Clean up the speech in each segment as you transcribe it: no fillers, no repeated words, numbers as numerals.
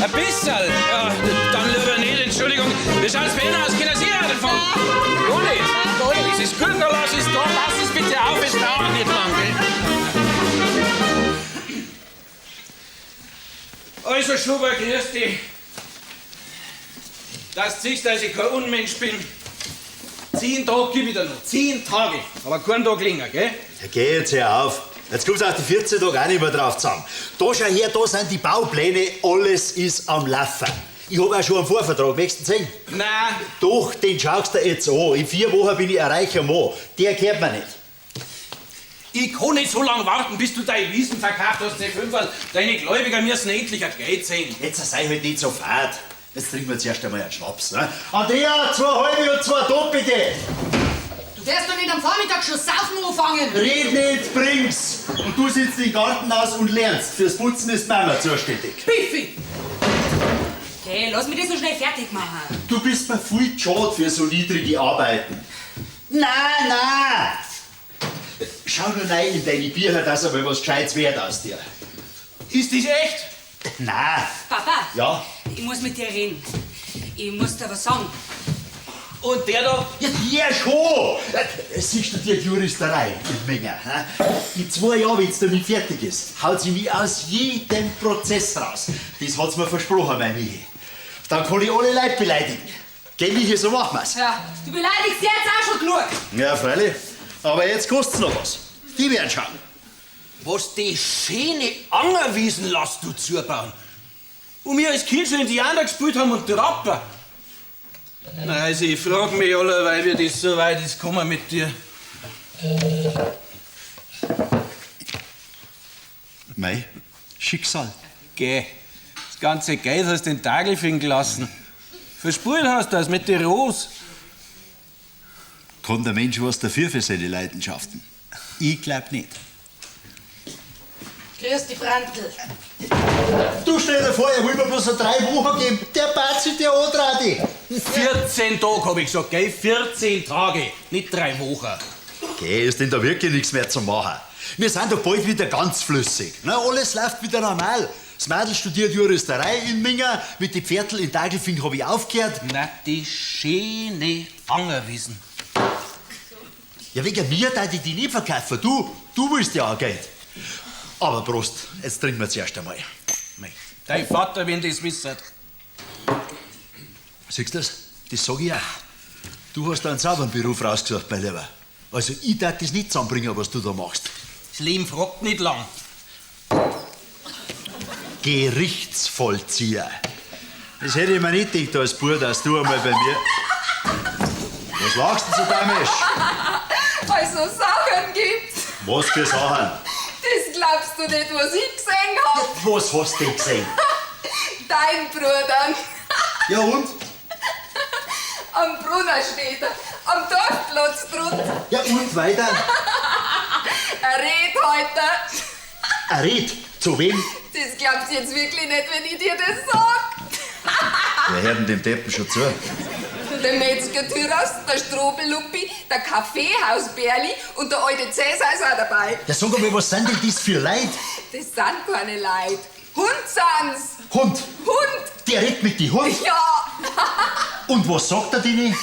Ein bisserl. Ja, dann lieber nicht, Entschuldigung. Wie schaut's bei Ihnen aus? Können Sie Radl fahren? Gar nicht. Das ist Gurkenlass ist da. Passen Sie bitte auf, es dauert nicht lang, gell? Also, Schuber, grüß dich. Dass du siehst, dass ich kein Unmensch bin. 10 Tage gib ich dir noch. 10 Tage. Aber keinen Tag länger, gell? Ja, geh jetzt hör auf. Jetzt kommst du auf die 14 Tage auch nicht mehr drauf zusammen. Da schau her, da sind die Baupläne, alles ist am Laufen. Ich hab auch schon einen Vorvertrag, möchtest du ihn sehen? Nein. Doch, den schaust du jetzt an. In 4 Wochen bin ich ein reicher Mann. Der gehört mir nicht. Ich kann nicht so lange warten, bis du deine Wiesen verkauft hast, die Fünferl. Deine Gläubiger müssen endlich ein Geld sehen. Jetzt sei halt nicht so fad. Jetzt trinken wir zuerst einmal einen Schnaps. Ne? Andrea, zwei halbe und zwei doppelte. Du wirst doch nicht am Vormittag schon saufen anfangen. Red nicht, bring's. Und du sitzt im Garten aus und lernst. Fürs Putzen ist Mama zuständig. Biffi! Okay, lass mich das so schnell fertig machen. Du bist mir viel zu schade für so niedrige Arbeiten. Na, na! Schau nur rein in deine Bücher, dass einmal was Gescheites wird aus dir. Ist das echt? Na, Papa, ja? ich muss mit dir reden. Ich muss dir was sagen. Und der da? Ja, der schon! Sie studiert Juristerei in Menger. hä? In 2 Jahren, wenn's damit fertig ist, haut sie mich aus jedem Prozess raus. Das hat's mir versprochen, mein Michi. Dann kann ich alle Leute beleidigen. Gell, Michi, so machen wir's. Ja, du beleidigst jetzt auch schon genug. Ja, freilich. Aber jetzt kostet's noch was. Die werden schauen. Was die schöne Angerwiesen lässt du zubauen. Wo wir als Kind schon Indianer gespielt haben und Trapper. Na, also ich frag mich alle, weil wir das so weit ist gekommen mit dir. Mei, Schicksal. Geh, das ganze Geld hast du in Tagelfing gelassen. Verspult hast du das mit der Rose. Kann der Mensch was dafür für seine Leidenschaften? Ich glaub nicht. Grüß dich, Brandl. Du stell dir vor, er will mir bloß so 3 Wochen geben. Der Batzi, der Odradi. 14 Tage hab ich gesagt, gell? 14 Tage, nicht 3 Wochen. Geh, ist denn da wirklich nichts mehr zu machen? Wir sind doch bald wieder ganz flüssig. Na, alles läuft wieder normal. Das Mädel studiert Juristerei in Minga, mit den Pferdl in Dagelfing hab ich aufgehört. Na, die schöne Angerwiesen. Ja, wegen mir darf ich die nicht verkaufen. Du willst ja auch Geld. Aber Prost, jetzt trinken wir zuerst einmal. Mei, dein Vater, wenn das wisset. Siehst du das? Das sag ich auch. Du hast einen sauberen Beruf rausgesucht, mein Lieber. Also, ich darf das nicht zusammenbringen, was du da machst. Das Leben fragt nicht lang. Gerichtsvollzieher. Das hätte ich mir nicht gedacht als Bub, dass du einmal bei mir. Was lachst du so dämisch? Also Sachen gibt's. Was für Sachen? Das glaubst du nicht, was ich gesehen hab. Was hast du denn gesehen? Dein Bruder. Ja und? Am Brunner steht er, am Dorfplatz drunter. Ja und weiter? Er redet heute. Er redet. Zu wem? Das glaubst du jetzt wirklich nicht, wenn ich dir das sag. Wer hört denn dem Deppen schon zu? Der Metzger Tyras, der Strobeluppi, der Kaffeehausbärli und der alte Cäsar ist auch dabei. Ja, sag einmal, was sind denn das für Leute? Das sind keine Leute. Hund sind's. Hund. Hund. Der redet mit die Hund? Ja. Und was sagt er denen?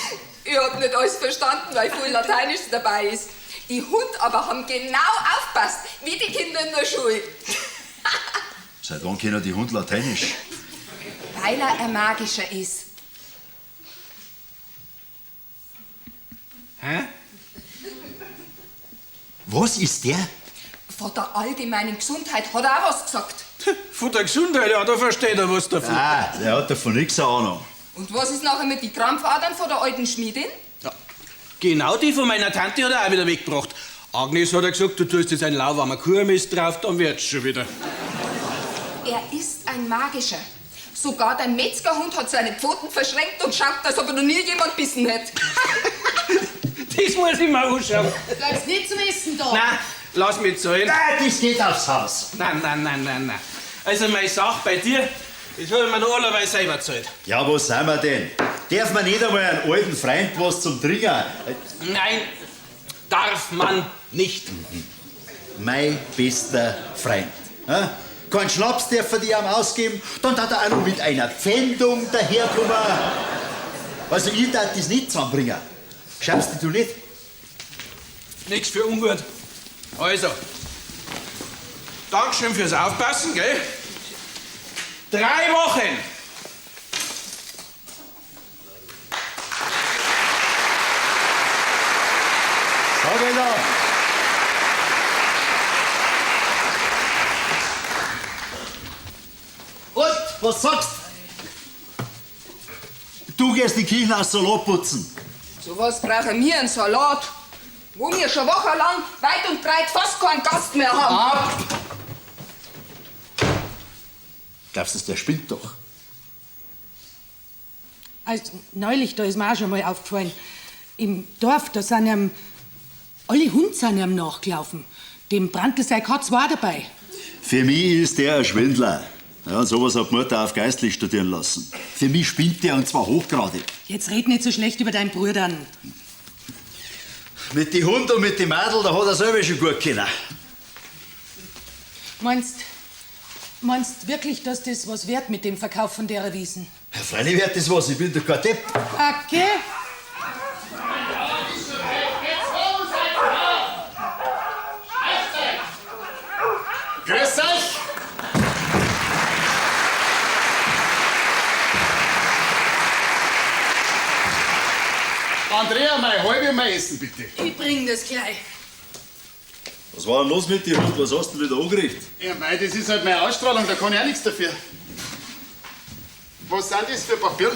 Ich hab nicht alles verstanden, weil viel Lateinisch dabei ist. Die Hund aber haben genau aufpasst, wie die Kinder in der Schule. Seit wann kennen die Hund Lateinisch? Weil er ein Magischer ist. Hä? Was ist der? Von der allgemeinen Gesundheit hat er auch was gesagt. Von der Gesundheit, ja, da versteht er was davon. Ah, der hat davon nichts eine Ahnung. Und was ist nachher mit den Krampfadern von der alten Schmiedin? Ja, genau die von meiner Tante hat er auch wieder weggebracht. Agnes hat er gesagt, du tust jetzt einen lauwarmen Kuhmist drauf, dann wird's schon wieder. Er ist ein Magischer. Sogar dein Metzgerhund hat seine Pfoten verschränkt und schaut, als ob er noch nie jemand bissen hätte. Das muss ich mir anschauen. Bleibst nicht zum Essen da. Nein, lass mich zahlen. Nein, das geht aufs Haus. Nein, nein, nein, nein, nein. Also meine Sache bei dir, das hab ich mir noch allerweil selber gezahlt. Ja, wo sind wir denn? Darf man nicht einmal einen alten Freund was zum Trinken? Nein, darf man nicht. Mein bester Freund. Hä? Keinen Schnaps dürfen die ihm ausgeben. Dann hat er auch noch mit einer Pfändung daherkommen. Also ich darf das nicht zusammenbringen. Schaust dich du nicht? Nix für ungut. Also, Dankeschön fürs Aufpassen, gell? 3 Wochen! Sag ich doch. Und, was sagst du? Gehst die Kirche aus Salat putzen. So was brauchen wir einen Salat, wo wir schon wochenlang weit und breit fast keinen Gast mehr haben. Ab! Glaubst du, der spinnt doch? Also, neulich, da ist mir auch schon mal aufgefallen. Im Dorf, da sind ihm, alle Hunde sind ihm nachgelaufen. Dem Brandl sei Katz war dabei. Für mich ist der ein Schwindler. Ja, und sowas hat die Mutter auf geistlich studieren lassen. Für mich spinnt der und zwar hochgradig. Jetzt red nicht so schlecht über deinen Bruder. Mit die Hund und mit dem Madel, da hat er selber schon gut können. Meinst wirklich, dass das was wert mit dem Verkauf von der Wiesen? Ja, freilich wird das was, ich bin doch kein Depp. Okay. Grüß euch! Andrea, mein halbe und mein Essen, bitte. Ich bring das gleich. Was war denn los mit dir Hund? Was hast du denn wieder angerichtet? Ja, mei, das ist halt meine Ausstrahlung, da kann ich auch nichts dafür. Was sind das für Papier?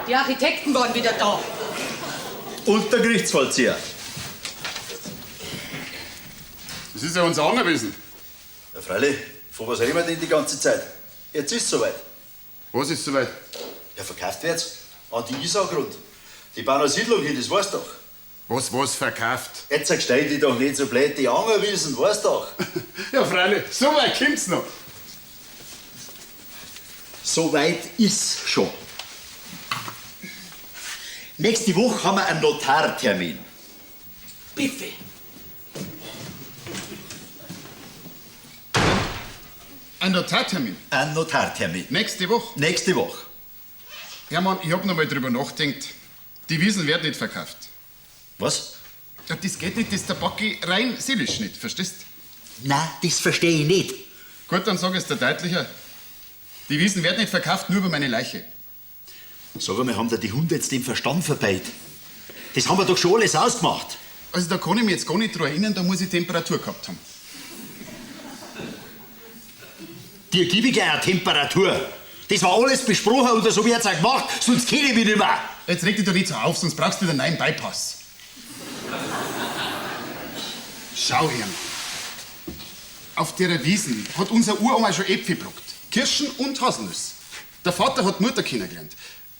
Die Architekten waren wieder da. Und der Gerichtsvollzieher. Das ist ja unser Angewiesen. Ja, freilich. Von was reden wir denn die ganze Zeit? Jetzt ist soweit. Was ist soweit? Ja, verkauft wird's. An die Isargrund. Die bauen eine Siedlung hin, das weißt doch. Was verkauft? Jetzt stell dich doch nicht so blöd, die Angerwiesen, weißt doch. Ja, freilich, so weit kommt's noch. So weit ist schon. Nächste Woche haben wir einen Notartermin. Bitte. Ein Notartermin? Ein Notartermin. Nächste Woche? Nächste Woche. Hermann, ich hab noch mal drüber nachgedacht. Die Wiesen werden nicht verkauft. Was? Ja, das geht nicht, das ist der Backi rein seelisch nicht, verstehst? Na, das verstehe ich nicht. Gut, dann sag ich's dir deutlicher. Die Wiesen werden nicht verkauft, nur über meine Leiche. Sag einmal, haben da die Hunde jetzt den Verstand verbeit? Das haben wir doch schon alles ausgemacht. Also da kann ich mich jetzt gar nicht dran erinnern, da muss ich Temperatur gehabt haben. Dir gebe ich gleich eine Temperatur. Das war alles besprochen und so wird's auch gemacht, sonst kenne ich mich nicht mehr. Jetzt reg dich doch nicht so auf, sonst brauchst du wieder einen neuen Bypass. Schau, Hermann. Auf der Wiesen hat unser Uroma schon Äpfel geblockt. Kirschen und Haselnüsse. Der Vater hat Mutter kennengelernt.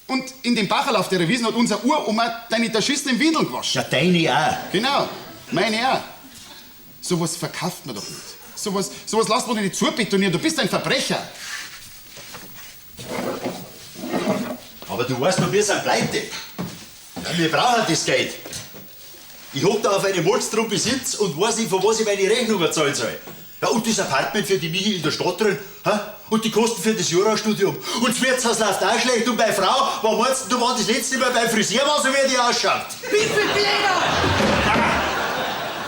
Und in dem Bacherl auf der Wiesen hat unser Uroma deine derschissenen Windeln gewaschen. Ja, deine auch. Genau, meine auch. Sowas verkauft man doch nicht. Sowas lässt man doch nicht zubetonieren. Du bist ein Verbrecher. Aber du weißt doch, wir sind pleite. Ja, wir brauchen das Geld. Ich hock da auf einem Molstrum Besitz und weiß nicht, von was ich meine Rechnungen zahlen soll. Ja, und das Apartment für die Michi in der Stadt drin. Ha? Und die Kosten für das Jurastudium. Und das Wirtshaus läuft auch schlecht. Und meine Frau, wann meinst du, wann das letzte Mal beim Friseur war, so wie die ausschaut? Wie viel Bläder!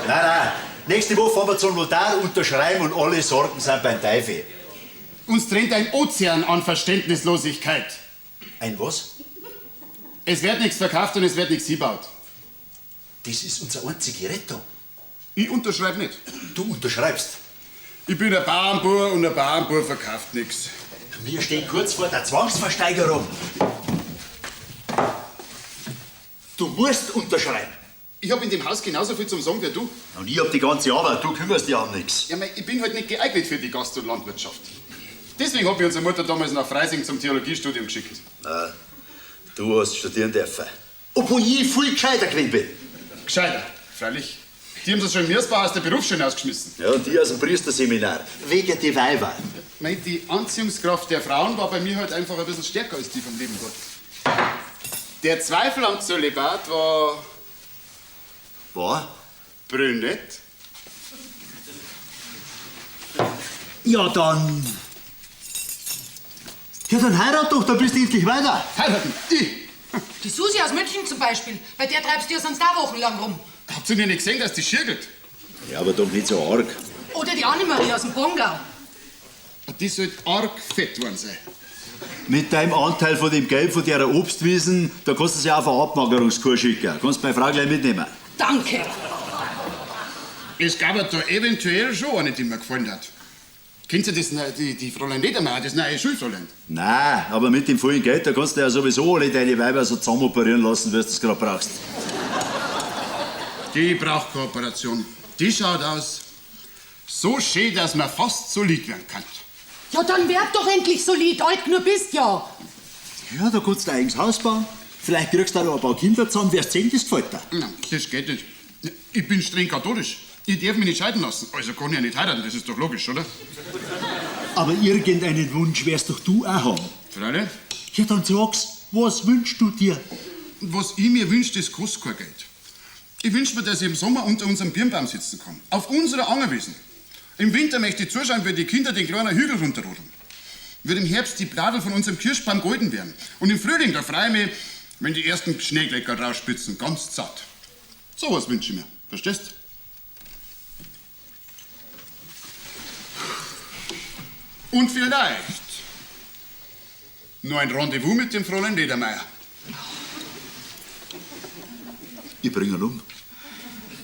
Nein, nein. Nächste Woche fahren wir zum Notar, unterschreiben und alle Sorgen sind beim Teufel. Uns trennt ein Ozean an Verständnislosigkeit. Ein was? Es wird nichts verkauft und es wird nichts gebaut. Das ist unsere einzige Rettung. Ich unterschreibe nicht. Du unterschreibst. Ich bin ein Bauernbub und ein Bauernbub verkauft nichts. Wir stehen kurz vor der Zwangsversteigerung. Du musst unterschreiben. Ich hab in dem Haus genauso viel zum Sagen wie du. Und ich hab die ganze Arbeit, du kümmerst dich um nichts. Ja, mei, ich bin halt nicht geeignet für die Gast- und Landwirtschaft. Deswegen hab ich unsere Mutter damals nach Freising zum Theologiestudium geschickt. Na, du hast studieren dürfen. Obwohl ich viel gescheiter gewesen bin. Gescheiter, freilich. Die haben sie schon im Mirsbach aus der Berufsschule ausgeschmissen. Ja, und die aus dem Priesterseminar. Wegen die Weiber. Mei, die Anziehungskraft der Frauen war bei mir halt einfach ein bisschen stärker als die vom lieben Gott. Der Zweifel am Zölibat war... War? Brünett. Ja, dann. Ja, dann heirat doch, dann bist du endlich weiter. Heiraten? Ich? Die Susi aus München zum Beispiel, bei der treibst du ja sonst auch wochenlang rum. Habt ihr nicht gesehen, dass die schirgelt? Ja, aber doch nicht so arg. Oder die Annemarie aus dem Pongau. Die sollte arg fett worden sein. Mit deinem Anteil von dem Geld von der Obstwiesen, da kannst du sie auch auf eine Abmagerungskur schicken. Kannst meine Frau gleich mitnehmen. Danke. Es gab ja da eventuell schon eine, die mir gefallen hat. Kennt ihr das, die Fräulein Ledermeier, das neue Schulfräulein? Nein, aber mit dem vollen Geld, da kannst du ja sowieso alle deine Weiber so zusammen operieren lassen, wie du es gerade brauchst. Die braucht Kooperation. Die schaut aus so schön, dass man fast solid werden kann. Ja, dann werd doch endlich solid, alt nur bist ja. Ja, da kannst du ein eigenes Haus bauen. Vielleicht kriegst du auch noch ein paar Kinder zusammen, wirst sehen, das gefällt dir. Nein, das geht nicht. Ich bin streng katholisch. Ich darf mich nicht scheiden lassen. Also kann ich ja nicht heiraten, das ist doch logisch, oder? Aber irgendeinen Wunsch wirst doch du auch haben. Freilich. Ja, dann sag's, was wünschst du dir? Was ich mir wünsche, das kostet kein Geld. Ich wünsche mir, dass ich im Sommer unter unserem Birnbaum sitzen kann. Auf unserer Angerwiesen. Im Winter möchte ich zuschauen, wie die Kinder den kleinen Hügel runterrodeln. Wird im Herbst die Bladel von unserem Kirschbaum golden werden. Und im Frühling, da freue ich mich, wenn die ersten Schneeglecker rausspitzen, ganz zart. So was wünsche ich mir. Verstehst? Und vielleicht nur ein Rendezvous mit dem Fräulein Ledermeier. Ich bring ihn um.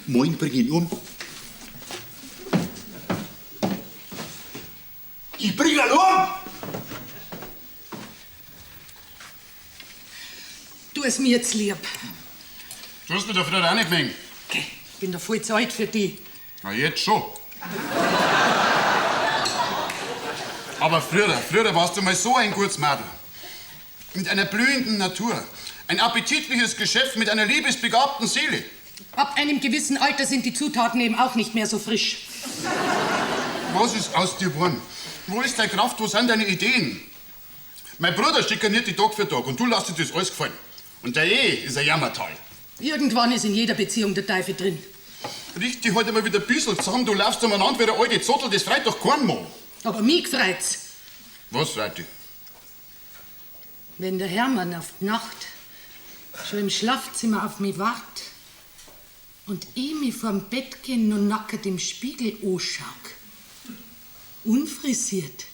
Morgen bring ich ihn um. Ich bring ihn um! Tu es mir jetzt lieb. Du hast mir doch früher auch nicht gewesen. Ich bin doch voll zu alt für die. Na, jetzt schon. Aber früher warst du mal so ein gutes Mädel. Mit einer blühenden Natur. Ein appetitliches Geschäft mit einer liebesbegabten Seele. Ab einem gewissen Alter sind die Zutaten eben auch nicht mehr so frisch. Was ist aus dir geworden? Wo ist deine Kraft? Wo sind deine Ideen? Mein Bruder schikaniert dich Tag für Tag und du lässt dir das alles gefallen. Und der Ehe ist ein Jammertal. Irgendwann ist in jeder Beziehung der Teufel drin. Richt dich heute mal wieder ein bisschen zusammen. Du laufst umeinander wie der alte Zottel, das freut doch keinen Mann. Aber mich freut's, Was freut dich? wenn der Hermann auf die Nacht schon im Schlafzimmer auf mich wart und ich mich vorm Bett gehen und nackert im Spiegel anschaue. Unfrisiert,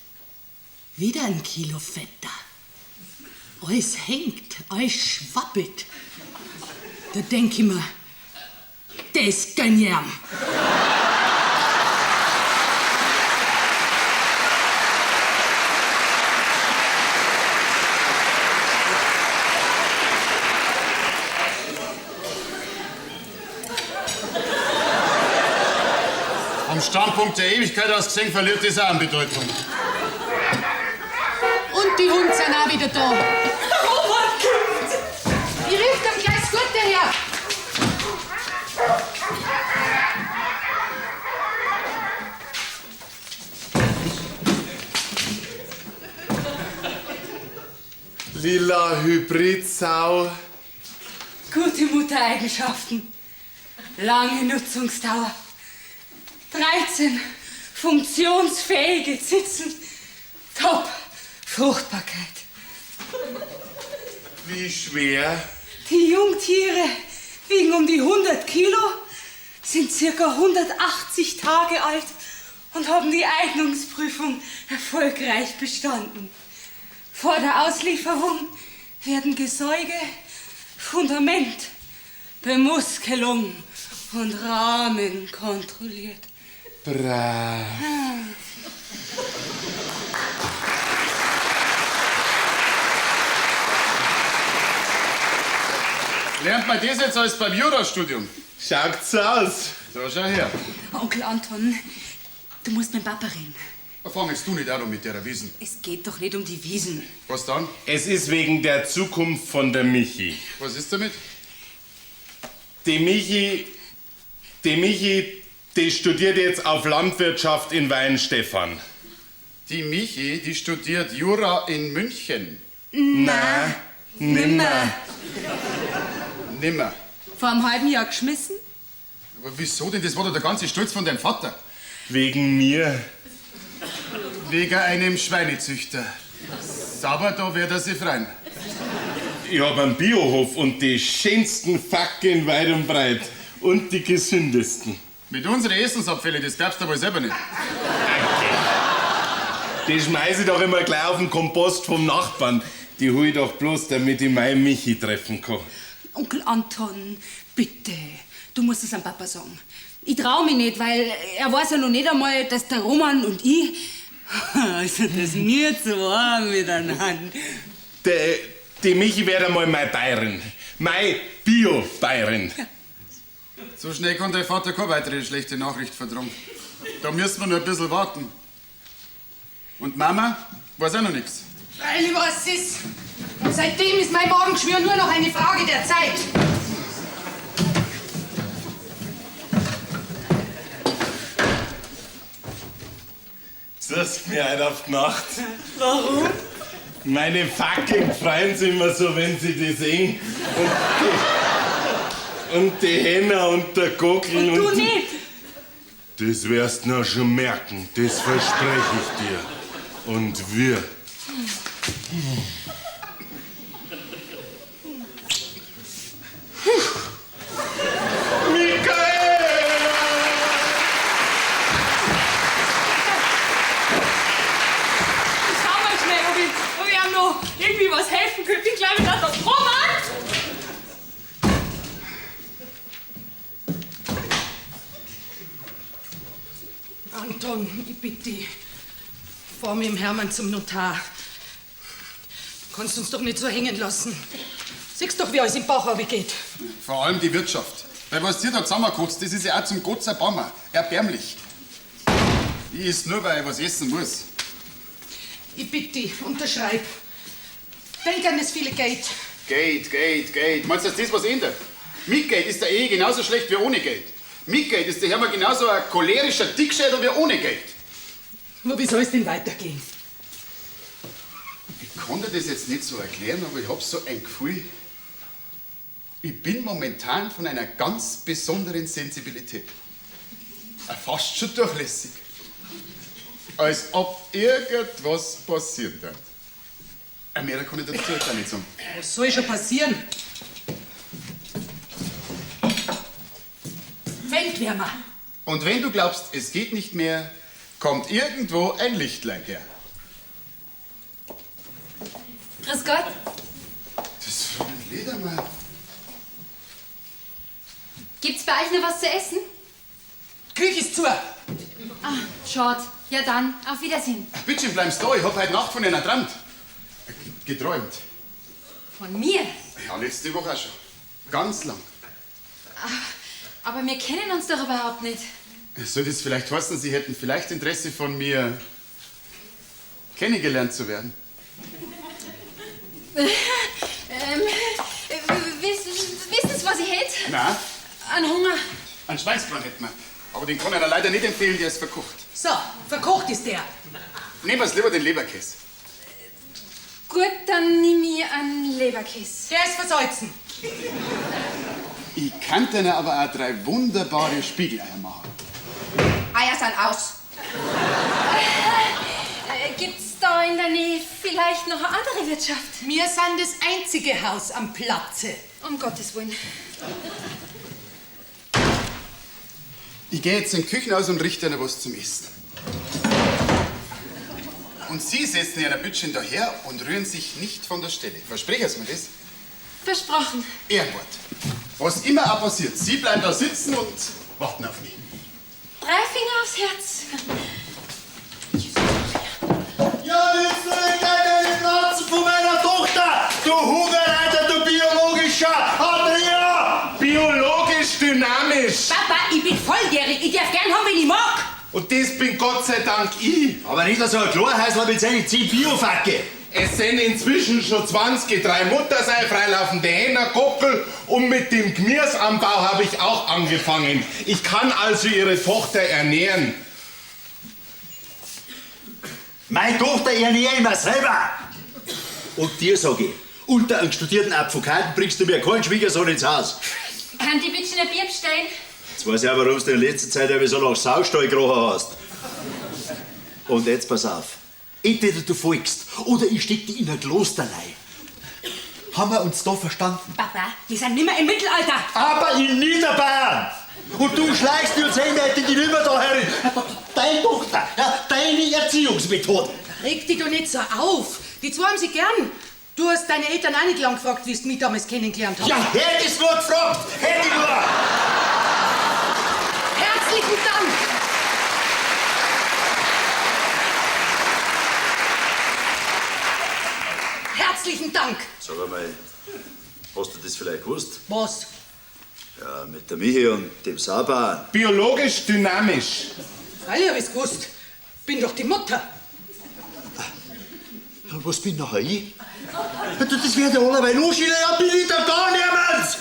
wieder ein Kilo fetter. Alles hängt, alles schwabbelt. Da denk ich mir, das gönn ich ihm. Vom Standpunkt der Ewigkeit aus gesehen verliert das auch an Bedeutung. Und die Hunde sind auch wieder da. Der Robert kommt! Ich richte ihm gleich das Gute her. Lila Hybridsau. Gute Muttereigenschaften. Lange Nutzungsdauer. 13 funktionsfähige Zitzen. Top Fruchtbarkeit. Wie schwer? Die Jungtiere wiegen um die 100 Kilo, sind circa 180 Tage alt und haben die Eignungsprüfung erfolgreich bestanden. Vor der Auslieferung werden Gesäuge, Fundament, Bemuskelung und Rahmen kontrolliert. Brav. Lernt man das jetzt alles beim Jurastudium? Schaut's aus. Da schau her. Onkel Anton, du musst mit Papa reden. Fang jetzt du nicht auch noch mit der Wiesen. Es geht doch nicht um die Wiesen. Was dann? Es ist wegen der Zukunft von der Michi. Was ist damit? Die Michi, die studiert jetzt auf Landwirtschaft in Weinstefan. Die Michi, die studiert Jura in München. Na, nimmer. Nimmer. Vor einem halben Jahr geschmissen? Aber wieso denn? Das war doch der ganze Stolz von deinem Vater. Wegen mir. Wegen einem Schweinezüchter. Sauber, da wird er sich freuen. Ich hab einen Biohof und die schönsten Fackeln weit und breit. Und die gesündesten. Mit unseren Essensabfällen, das glaubst du wohl selber nicht. Die schmeiße ich doch immer gleich auf den Kompost vom Nachbarn. Die hol ich doch bloß, damit ich meinen Michi treffen kann. Onkel Anton, bitte, du musst es am Papa sagen. Ich trau mich nicht, weil er weiß ja noch nicht einmal, dass der Roman und ich, also dass wir zwei miteinander. Die Michi wird einmal meine Bayerin. Meine Bio-Bayerin. So schnell kann dein Vater keine weitere schlechte Nachricht vertragen. Da müssen wir noch ein bisschen warten. Und Mama weiß auch noch nichts. Freilich, was ist. Und seitdem ist mein Magengeschwür nur noch eine Frage der Zeit. Das ist mir halt auf die Nacht. Warum? Meine fucking freuen sich immer so, wenn sie die sehen. Und die Henna und der Gockel. Und du nicht? Das wirst du noch schon merken, das verspreche ich dir. Und wir. Ich schau mal schnell, ob ich ihm noch irgendwie was helfen könnte. Ich glaube, dass das Roman! Anton, ich bitte dich, fahr mit dem Hermann zum Notar. Du kannst uns doch nicht so hängen lassen. Siehst doch, wie alles im Bach geht. Vor allem die Wirtschaft. Weil was dir da zusammenkotzt, das ist ja auch zum Gott sei Bammer. Erbärmlich. Ich is nur, weil ich was essen muss. Ich bitte dich, unterschreib. Denk an das viele Geld. Geld, Geld, Geld. Meinst du, dass das was ändert? Mit Geld ist der Ehe genauso schlecht wie ohne Geld. Mit Geld ist der Hermann genauso ein cholerischer Dickschädel wie ohne Geld. Nur wie soll es denn weitergehen? Ich konnte das jetzt nicht so erklären, aber ich hab so ein Gefühl, ich bin momentan von einer ganz besonderen Sensibilität. Fast schon durchlässig. Als ob irgendwas passiert wird. Mehr kann ich dazu jetzt auch nicht sagen. Was soll schon passieren? Feldwärmer. Und wenn du glaubst, es geht nicht mehr, kommt irgendwo ein Lichtlein her. Grüß Gott. Das ist ein Ledermann. Gibt's bei euch noch was zu essen? Küche ist zu. Ah, schade. Ja dann, auf Wiedersehen. Bitte bleibst da, ich hab heute Nacht von einer geträumt. Geträumt. Von mir? Ja, letzte Woche auch schon. Ganz lang. Aber wir kennen uns doch überhaupt nicht. Soll das vielleicht heißen, Sie hätten vielleicht Interesse von mir kennengelernt zu werden? Wissen Sie, was ich hätte? Na, An Hunger. einen Schweinsbraten hätten wir. Aber den kann ich Ihnen leider nicht empfehlen, der ist verkocht. So, verkocht ist der. Nehmen wir lieber den Leberkäse. Gut, dann nimm ich einen Leberkäse. Der ist versalzen. Ich kann Ihnen aber auch 3 wunderbare Spiegeleier machen. Eier sind aus. Gibt's da in der Nähe vielleicht noch eine andere Wirtschaft? Wir sind das einzige Haus am Platze. Um Gottes Willen. Ich gehe jetzt in die Küche aus und richte Ihnen was zum Essen. Und Sie setzen Ihr Bütchen daher und rühren sich nicht von der Stelle. Versprechen Sie mir das? Versprochen. Ehrenwort. Was immer auch passiert, Sie bleiben da sitzen und warten auf mich. 3 Finger aufs Herz. Ja, jetzt will ich gleich die Pratzen von meiner Tochter! Du Hungerreiter, du biologischer Adria! Biologisch dynamisch! Papa, ich bin volljährig. Ich darf gern haben, wenn ich mag. Und das bin Gott sei Dank ich. Aber nicht so ein Chlorhäusler mit seinen 10 Biofacke. Es sind inzwischen schon 20, 3 Muttersei, freilaufende Hähner, Gockel und mit dem Gemüseanbau habe ich auch angefangen. Ich kann also Ihre Tochter ernähren. Meine Tochter ernähre ich mir selber. Und dir sag ich, unter einem studierten Advokaten bringst du mir keinen Schwiegersohn ins Haus. Kann die bitte ein Bier bestellen? Jetzt weiß ich auch, warum du in letzter Zeit so nach Saustall gerochen hast. Und jetzt pass auf. Entweder du folgst oder ich steck dich in ein Kloster rein. Haben wir uns da verstanden? Papa, wir sind nimmer im Mittelalter. Aber in Niederbayern! Und du schleichst dir uns eindeutig die nimmer da herin. Deine Tochter, ja, deine Erziehungsmethoden. Reg dich doch nicht so auf. Die zwei haben sich gern. Du hast deine Eltern auch nicht lang gefragt, wie du mich damals kennengelernt hast. Ja, hätte ich's nur gefragt! Hätte ich nur! Herzlichen Dank! Herzlichen Dank! Sag einmal, hast du das vielleicht gewusst? Was? Ja, mit der Michi und dem Saban. Biologisch dynamisch. Freilich hab ich's gewusst. Bin doch die Mutter. Ja, was bin nachher ich? Ja, du, das wird ja allerweil anschienen, ja, bin ich da gar niemand!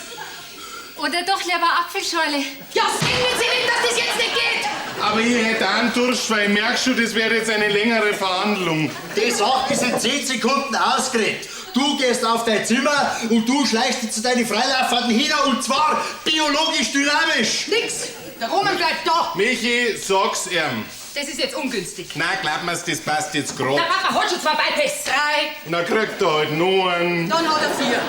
Oder doch lieber Apfelschorle. Ja, finden Sie nicht, dass das jetzt nicht geht! Aber ich hätte auch einen Durst, weil ich merk schon, das wäre jetzt eine längere Verhandlung. Die Sache ist in 10 Sekunden ausgeredet. Du gehst auf dein Zimmer und du schleichst dich zu deinen Freilaufenden hin und zwar biologisch dynamisch. Nix! Der Roman bleibt da! Michi, sag's ihm. Das ist jetzt ungünstig. Na, glaub mir's, das passt jetzt grad. Der Papa hat schon 2 Bypass. 3. Na, kriegt er halt noch einen. Dann hat er 4.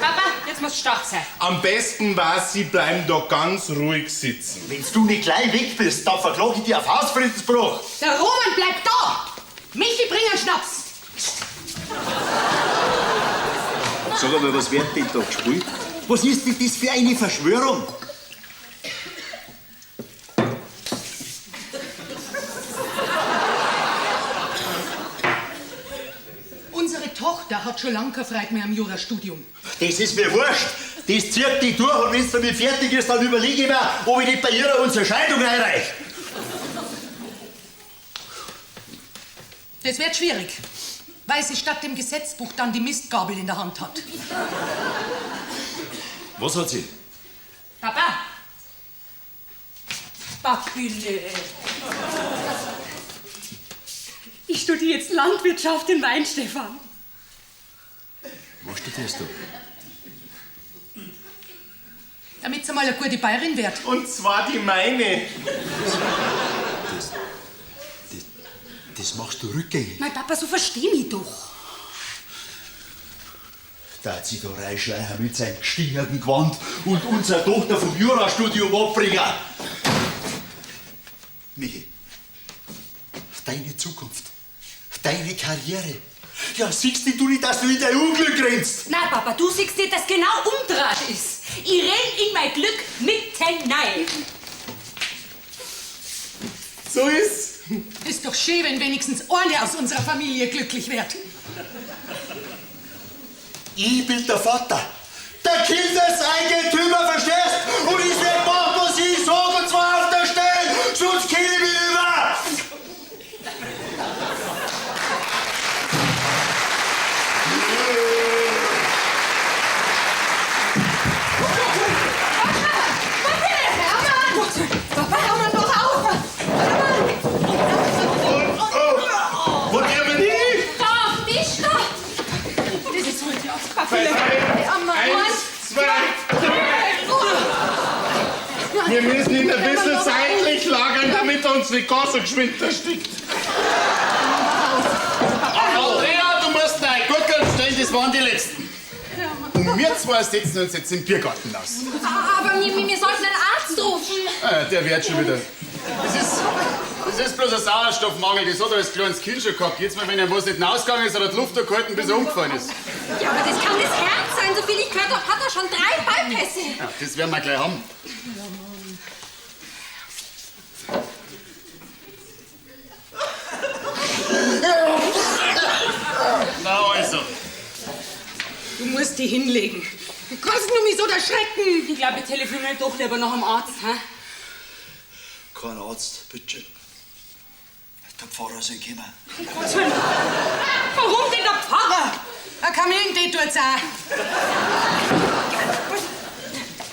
Papa, jetzt musst du stark sein. Am besten war's, sie bleiben da ganz ruhig sitzen. Wenn du nicht gleich weg bist, dann verklage ich dich auf Hausfriedensbruch. Der Roman bleibt da! Michi, bring einen Schnaps! Sag einmal, was wird denn da gespielt? Was ist denn das für eine Verschwörung? Unsere Tochter hat schon lange keine Freude mehr am Jurastudium. Das ist mir wurscht. Das zieht die durch und wenn's damit fertig ist, dann überlege ich mir, ob ich nicht bei ihrer unsere Scheidung einreiche. Das wird schwierig, weil sie statt dem Gesetzbuch dann die Mistgabel in der Hand hat. Was hat sie? Papa! Papile! Ich studiere jetzt Landwirtschaft in Weihenstephan. Was studierst du? Damit sie mal eine gute Bayerin wird. Und zwar die meine. Das machst du rückgängig. Mein Papa, so versteh mich doch. Da hat sie da reinschleichen mit seinem gestingerten Gewand und unsere Tochter vom Jurastudium abbringen. Michi, deine Zukunft, deine Karriere. Ja, siehst du nicht, dass du in dein Unglück rennst? Na, Papa, du siehst nicht, dass genau umdraht ist. Ich renn in mein Glück mitten rein. So ist's. Ist doch schön, wenn wenigstens eine aus unserer Familie glücklich wird. Ich bin der Vater, der Kindeseigentümer, verstehst? Und ich werd machen, was ich sag, und zwar auf der Stelle, sonst kill ich mich über! Papa, Hermann, wach auf! Wo der bin ich? Da, Tisch da! Das ist heute aus. 2, 3, 1, 2, 3. Wir müssen ihn ein bisschen seitlich lagern, damit er uns nicht gar so geschwind erstickt. Andrea, du musst deine Gurkel stellen, das waren die letzten. Und wir zwei setzen uns jetzt im Biergarten aus. Aber wir sollten einen Arzt rufen. Der wird schon wieder. Das ist bloß ein Sauerstoffmangel, das hat er als kleines Kind schon gehabt. Jetzt mal, wenn er was nicht rausgegangen ist, hat er die Luft gehalten, bis er umgefallen ist. Ja, aber das kann das Herz sein. So viel ich gehört habe, hat er schon 3 Bypässe. Ja, das werden wir gleich haben. Na also. Du musst die hinlegen. Du kannst nur mich so erschrecken. Ich glaube, ich telefoniere doch lieber noch am Arzt. Hä? Kein Arzt, bitte. Der Pfarrer soll kommen. Um Gottes Willen. Warum denn der Pfarrer? Ein Kamillentee tut's auch.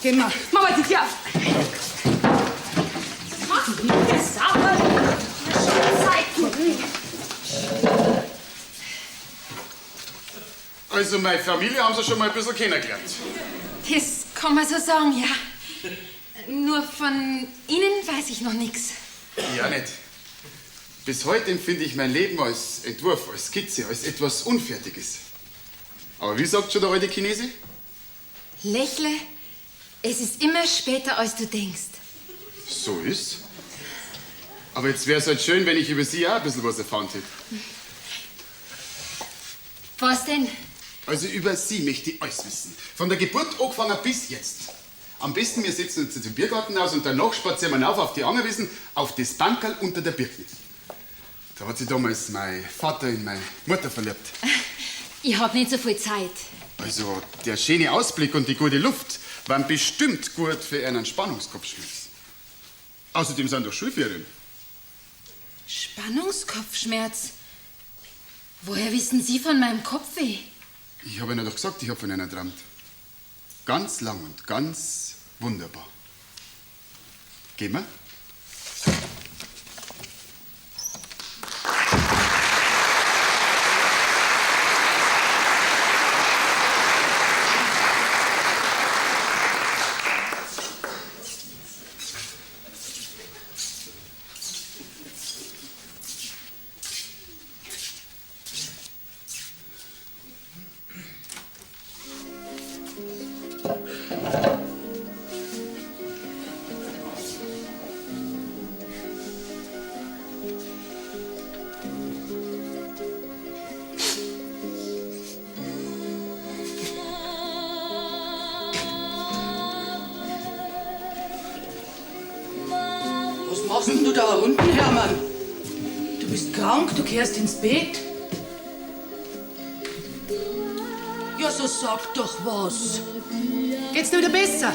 Geh mal. Mama, die Tür auf. Mach die Sache. Schon Zeiten. Also, meine Familie haben sie schon mal ein bisschen kennengelernt. Das kann man so sagen, ja. Nur von Ihnen weiß ich noch nix. Ja, nicht. Bis heute empfinde ich mein Leben als Entwurf, als Skizze, als etwas Unfertiges. Aber wie sagt schon der alte Chinese? Lächle, es ist immer später, als du denkst. So ist. Aber jetzt wär's halt schön, wenn ich über Sie auch ein bisschen was erfahren hätte. Was denn? Also über Sie möchte ich alles wissen. Von der Geburt angefangen bis jetzt. Am besten, wir setzen uns jetzt im Biergarten aus und danach spazieren wir rauf auf die Angerwiesen, auf das Bankerl unter der Birke. Da hat sich damals mein Vater in meine Mutter verliebt. Ich hab nicht so viel Zeit. Also der schöne Ausblick und die gute Luft waren bestimmt gut für einen Spannungskopfschmerz. Außerdem sind doch Schulferien. Spannungskopfschmerz? Woher wissen Sie von meinem Kopfweh? Ich habe Ihnen doch gesagt, ich habe von einer geträumt. Ganz lang und ganz wunderbar. Gehen wir? Was machst denn du da unten, Hermann? Du bist krank, du kehrst ins Bett. Ja, so sag doch was. Geht's dir wieder besser?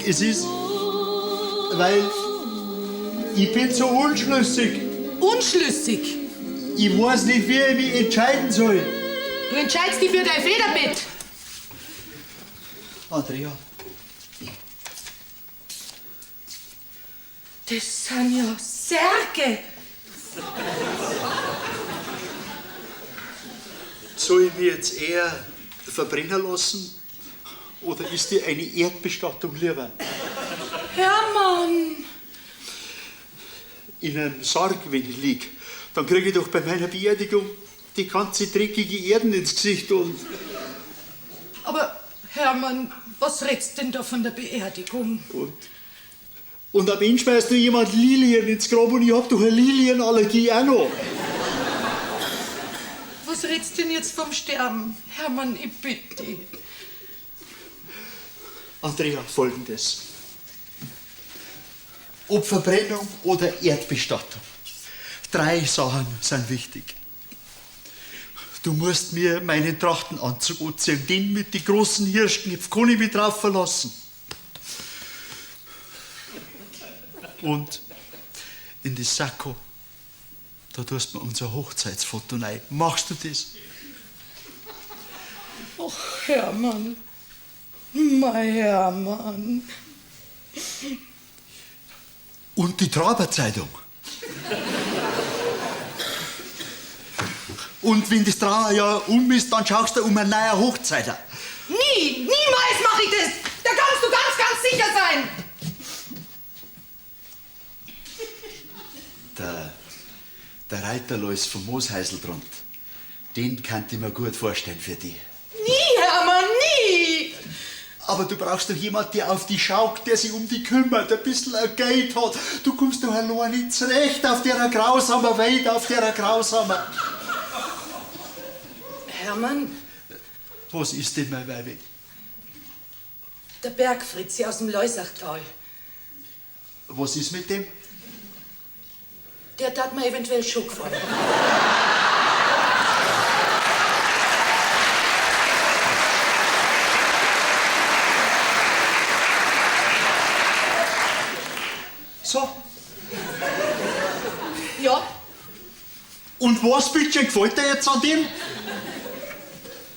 Es ist, weil ich bin so unschlüssig. Unschlüssig? Ich weiß nicht, wie ich mich entscheiden soll. Du entscheidest dich für dein Federbett. Andrea, Das sind ja Särge. soll ich mich jetzt eher verbrennen lassen oder ist dir eine Erdbestattung lieber? Hermann! In einem Sarg, wenn ich lieg, dann kriege ich doch bei meiner Beerdigung die ganze dreckige Erden ins Gesicht und Aber Hermann, was redst denn da von der Beerdigung? Und am Ende schmeißt noch jemand Lilien ins Grab und ich hab doch eine Lilienallergie auch noch. Was redst denn jetzt vom Sterben? Hermann, ich bitte dich. Andrea, folgendes. Ob Verbrennung oder Erdbestattung. Drei Sachen sind wichtig. Du musst mir meinen Trachtenanzug anziehen, den mit den großen Hirschknopf kann ich mich drauf verlassen. Und in das Sakko, da tust du mir unser Hochzeitsfoto rein. Machst du das? Och, Hermann. Mein Hermann. Und die Traberzeitung. Und wenn das Trauerjahr um ist, dann schaust du um eine neue Hochzeit. Nie, niemals mache ich das! Da kannst du ganz, ganz sicher sein! Der Reiterlois vom Mooshäusl drunter, den kann ich mir gut vorstellen für dich. Nie, Hermann, nie! Aber du brauchst doch jemand, der auf dich schaut, der sich um dich kümmert, ein bisschen ein Geld hat. Du kommst doch allein nicht zurecht auf der grausamen Welt, auf der grausamen. Hermann, Was ist denn, mein Weibi? der Bergfritzi aus dem Leusachtal, Was ist mit dem? der tat mir eventuell schon gefallen. So. Ja, Und was, bitte, gefällt dir jetzt an dem?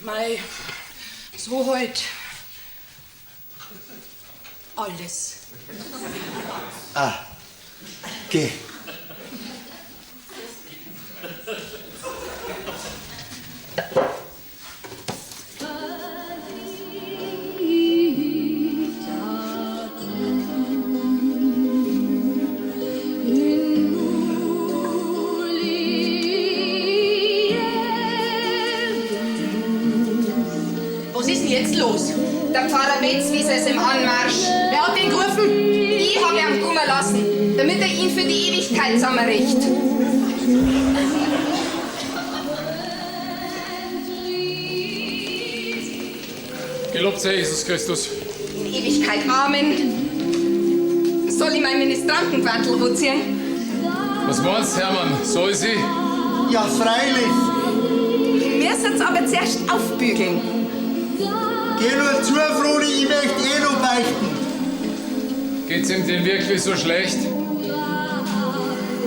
mei, so halt. Alles. Ah, geh. jetzt los? Der Pfarrer Betzwieser ist im Anmarsch. Wer hat den gerufen? Ich habe ihn kommen lassen, damit er ihn für die Ewigkeit zusammenricht. Gelobt sei Jesus Christus. In Ewigkeit. Amen. Soll ich mein Ministrantengewandel anziehen? Was meinst du, Hermann? Soll sie? Ja, freilich. Wir soll's aber zuerst aufbügeln. Geh nur zu, Froni, ich möchte eh noch beichten. Geht's ihm denn wirklich so schlecht?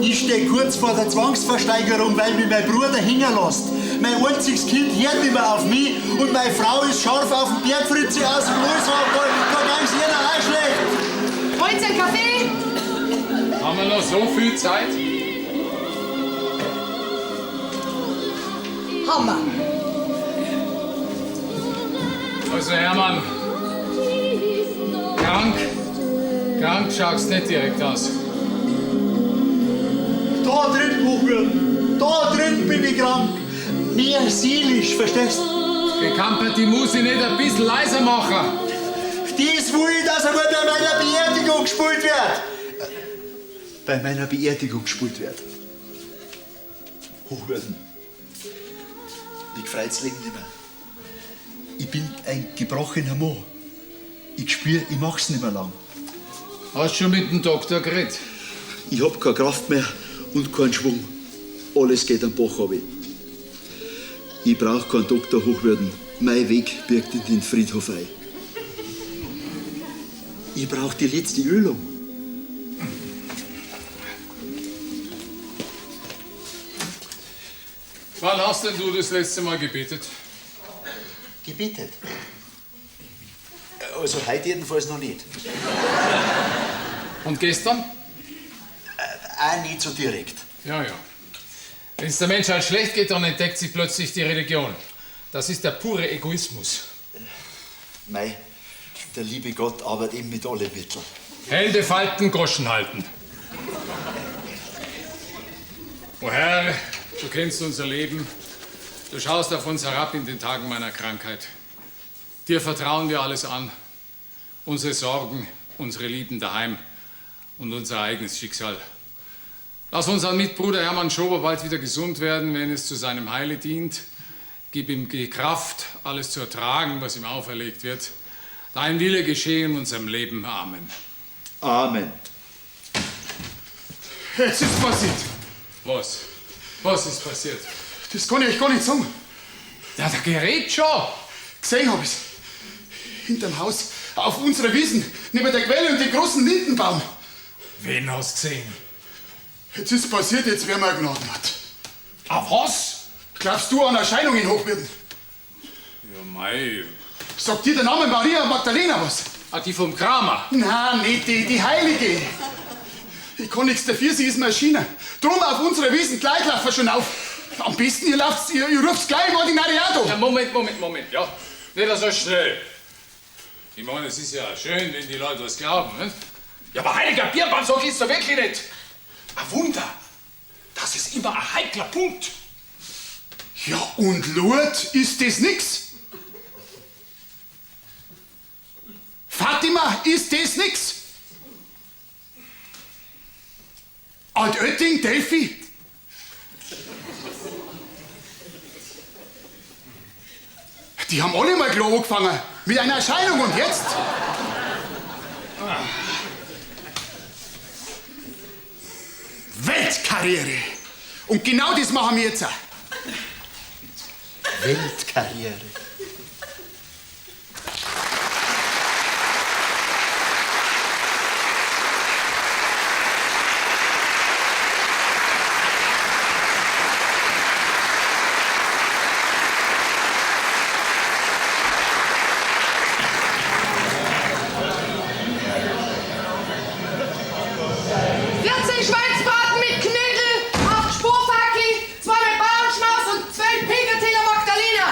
Ich steh kurz vor der Zwangsversteigerung, weil mich mein Bruder hängen lässt. Mein einziges Kind hört nicht mehr auf mich und meine Frau ist scharf auf den Bergfritze aus dem Loishautal. Da ging's ihr auch schlecht. Wollt ihr einen Kaffee? Haben wir noch so viel Zeit? Hammer. Also Hermann, krank schaust nicht direkt aus. Da drin, Buchwirt, da drin bin ich krank. Mehr seelisch, verstehst du? Kann die Musik nicht ein bisschen leiser machen? Das will ich, dass einmal bei meiner Beerdigung gespielt wird. Bei meiner Beerdigung gespielt wird. Hochwürden. Mich freut's Leben nicht mehr. Ich bin ein gebrochener Mann. Ich spür, ich mach's nicht mehr lang. Hast schon mit dem Doktor geredet? Ich hab keine Kraft mehr und keinen Schwung. Alles geht am Bach runter. Ich brauch keinen Doktor Hochwürden. Mein Weg birgt in den Friedhof ein. Ich brauch die letzte Ölung. Wann hast denn du das letzte Mal gebetet? Gebetet? Also heute jedenfalls noch nicht. Und gestern? Auch nicht so direkt. Ja, ja. Wenn es der Menschheit schlecht geht, dann entdeckt sie plötzlich die Religion. Das ist der pure Egoismus. Mei, der liebe Gott arbeitet eben mit allen Mitteln. Hände falten, Groschen halten. O Herr, du kennst unser Leben. Du schaust auf uns herab in den Tagen meiner Krankheit. Dir vertrauen wir alles an. Unsere Sorgen, unsere Lieben daheim und unser eigenes Schicksal. Lass unseren Mitbruder Hermann Schober bald wieder gesund werden, wenn es zu seinem Heile dient. Gib ihm die Kraft, alles zu ertragen, was ihm auferlegt wird. Dein Wille geschehe in unserem Leben. Amen. Amen. Jetzt ist passiert. Was? Was ist passiert? Das kann ich euch gar nicht sagen. Ja, der Gerät schon. Gesehen hab ich's. Hinterm Haus, auf unserer Wiesen, neben der Quelle und dem großen Lindenbaum. Wen hast du gesehen? Jetzt ist passiert, jetzt werden wir Gnadenhart. Ah, was? Glaubst du an Erscheinungen, Hochwürden? Ja, mei. Sagt dir der Name Maria Magdalena was? Ah, die vom Kramer? Nein, nicht die, die Heilige. Ich kann nichts dafür, sie ist mir erschienen. Drum auf unserer Wiesen gleich laufen wir schon auf. Am besten, ihr lauft, ihr ruft's gleich im Ordinariat an. Ja, Moment, Moment, Moment, ja. Nicht so schnell. Ich meine, es ist ja schön, wenn die Leute was glauben, ne? Ja, aber heiliger Birnbaum, so geht's doch wirklich nicht. Ein Wunder. Das ist immer ein heikler Punkt. Ja, und Lourdes ist das nix. Fatima ist das nix. Altötting, Delphi. Die haben alle mal Klo angefangen. Mit einer Erscheinung und jetzt? Weltkarriere. Und genau das machen wir jetzt auch. Weltkarriere. Schweinsbraten mit Knödel, 8 Sporfackel, 2 mit Bauernschmaus und 12 Pilgerteller Magdalena.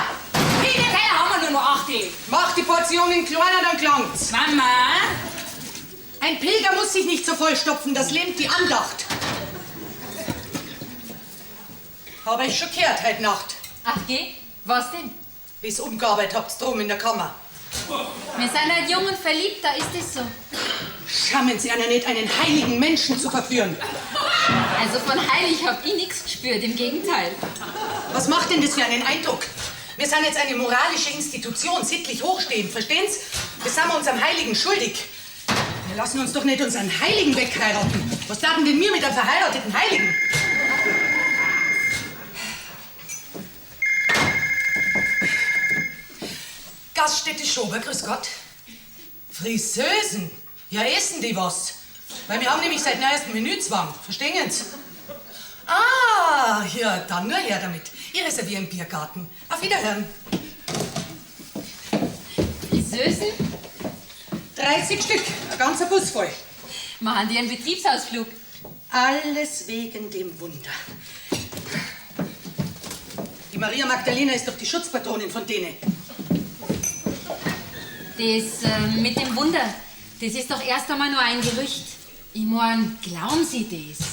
Pilgerteller haben wir nur noch 8. Mach die Portionen kleiner, dann klang's. Mama? Ein Pilger muss sich nicht so vollstopfen, das lähmt die Andacht. Habe ich schon gehört heute Nacht. Ach geh, was denn? Wie's umgearbeitet habt's drum in der Kammer. Wir sind halt jung und verliebt, da ist es so. Schammen Sie einer nicht, einen heiligen Menschen zu verführen. Also von heilig hab ich nichts gespürt, im Gegenteil. Was macht denn das für einen Eindruck? Wir sind jetzt eine moralische Institution, sittlich hochstehend, verstehen Sie? Das sind wir unserem Heiligen schuldig. Wir lassen uns doch nicht unseren Heiligen wegheiraten. Was taten denn wir mit einem verheirateten Heiligen? Gaststätte Schober, grüß Gott. Friseusen? Ja, essen die was? Weil wir haben nämlich seit neuestem Menüzwang, verstehen Sie? Ah, ja, dann nur her damit. Ich reserviere im Biergarten. Auf Wiederhören. Friseusen? 30 Stück, ein ganzer Bus voll. Machen die einen Betriebsausflug? Alles wegen dem Wunder. Die Maria Magdalena ist doch die Schutzpatronin von denen. Das mit dem Wunder, das ist doch erst einmal nur ein Gerücht. Ich mein, glauben Sie das?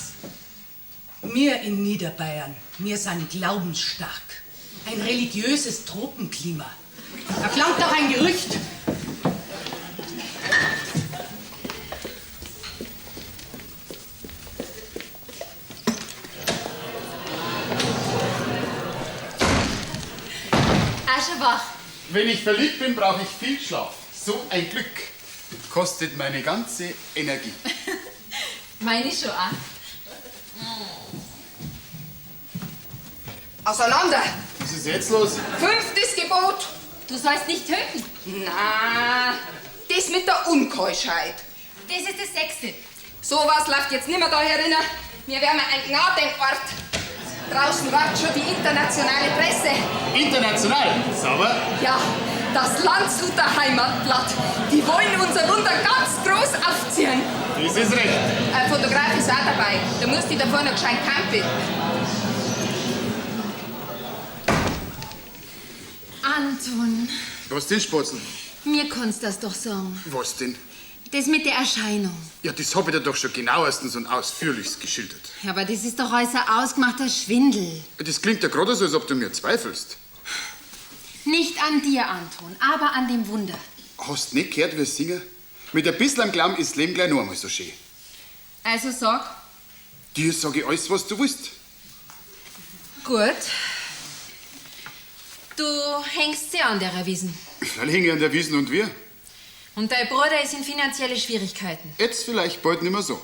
Wir in Niederbayern, wir sind glaubensstark. Ein religiöses Tropenklima. Da klangt doch ein Gerücht. Aschenbach. Wenn ich verliebt bin, brauche ich viel Schlaf. So ein Glück kostet meine ganze Energie. Meine schon auch. Auseinander! Was ist jetzt los? Fünftes Gebot! Du sollst nicht töten. Na, das mit der Unkeuschheit. Das ist das sechste. Sowas läuft jetzt nimmer da herinnen. Wir wären ein Gnadenort. Draußen wartet schon die internationale Presse. International? Sauber? Ja, das Landshuter Heimatblatt. Die wollen unser Wunder ganz groß aufziehen. Das ist recht. Ein Fotograf ist auch dabei. Da muss die davor noch gescheit campen. Anton, Was denn, Spatzel? mir kannst das doch sagen. Was denn? Das mit der Erscheinung. Ja, das hab ich dir doch schon genauestens und ausführlichst geschildert. Ja, aber das ist doch alles ein ausgemachter Schwindel. Das klingt ja gerade so, als ob du mir zweifelst. Nicht an dir, Anton, aber an dem Wunder. Hast nicht gehört, wie singen? Mit ein bisschen am Glauben ist das Leben gleich noch einmal so schön. Also sag. Dir sag ich alles, was du willst. Gut. Du hängst sehr an der Wiesen. Freilich hänge ich an der Wiesen und wir. Und dein Bruder ist in finanzielle Schwierigkeiten. Jetzt vielleicht bald nicht mehr so.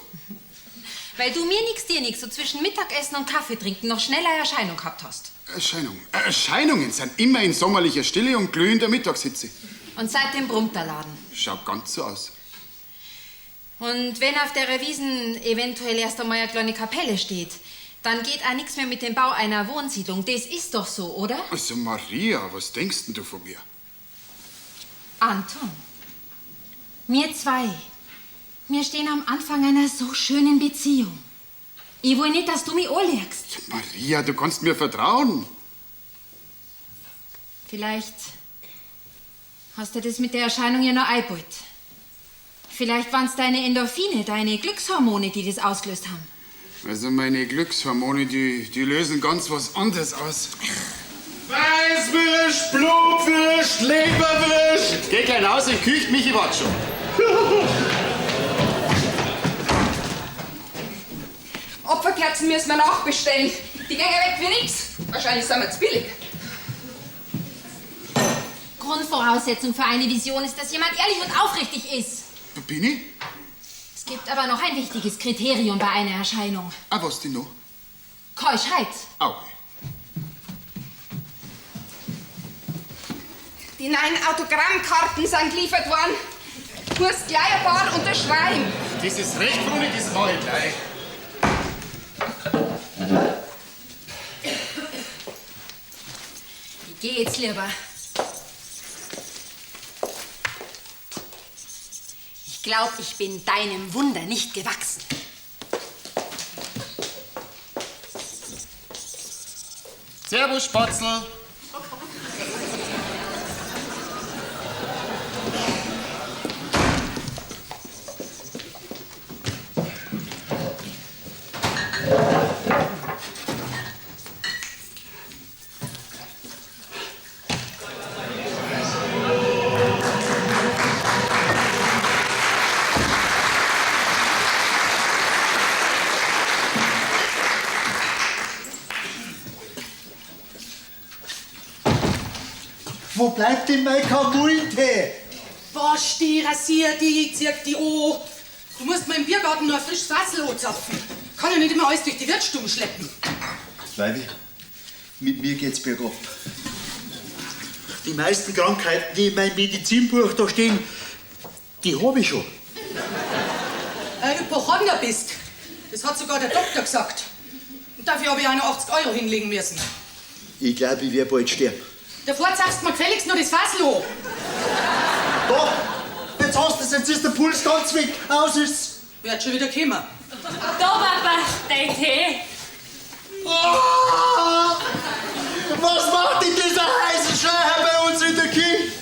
Weil du mir nix, dir nix, so zwischen Mittagessen und Kaffee trinken noch schneller Erscheinung gehabt hast. Erscheinungen. Erscheinungen sind immer in sommerlicher Stille und glühender Mittagshitze. Und seitdem brummt der Laden. Schaut ganz so aus. Und wenn auf der Wiesen eventuell erst einmal eine kleine Kapelle steht, dann geht auch nichts mehr mit dem Bau einer Wohnsiedlung. Das ist doch so, oder? Also Maria, was denkst denn du von mir? Anton, wir zwei, wir stehen am Anfang einer so schönen Beziehung. Ich will nicht, dass du mich anlügst. Maria, du kannst mir vertrauen. Vielleicht hast du das mit der Erscheinung ja nur eingebaut. Vielleicht waren's deine Endorphine, deine Glückshormone, die das ausgelöst haben. Also meine Glückshormone, die lösen ganz was anderes aus. Weißwürst, Blutwürst, Leberwürst. Geh gleich raus in die Küche, Michi wart schon. Opferkerzen müssen wir nachbestellen. Die gehen weg wie nix. Wahrscheinlich sind wir zu billig. Grundvoraussetzung für eine Vision ist, dass jemand ehrlich und aufrichtig ist. Bin ich? Es gibt aber noch ein wichtiges Kriterium bei einer Erscheinung. Ah, was denn noch? Keuschheit. Au. Die neuen Autogrammkarten sind geliefert worden. Du musst gleich ein paar unterschreiben. Das ist recht, Bruni, das mach ich gleich. Ich geh jetzt lieber. Ich glaub, ich bin deinem Wunder nicht gewachsen. Servus, Spatzel. Wo bleibt denn mein Kamillentee? Wasch die, rasier die, zieh die an. Du musst mal im Biergarten nur ein frisches Fassel anzapfen. Kann ja nicht immer alles durch die Wirtsstube schleppen. Weibi, mit mir geht's bergab. Die meisten Krankheiten, die in meinem Medizinbuch da stehen, die hab ich schon. Ein Hypochonder bist. Das hat sogar der Doktor gesagt. Und dafür habe ich auch noch 80 Euro hinlegen müssen. Ich glaube, ich werde bald sterben. Davor zapfst du mir gefälligst noch das Fassel an. Da! Jetzt hast du's, jetzt ist der Puls ganz weg. Aus ist's. Wird schon wieder kommen. Da, Papa, dein Tee. Ah! Was macht denn dieser heiße Schreier bei uns in der Küche?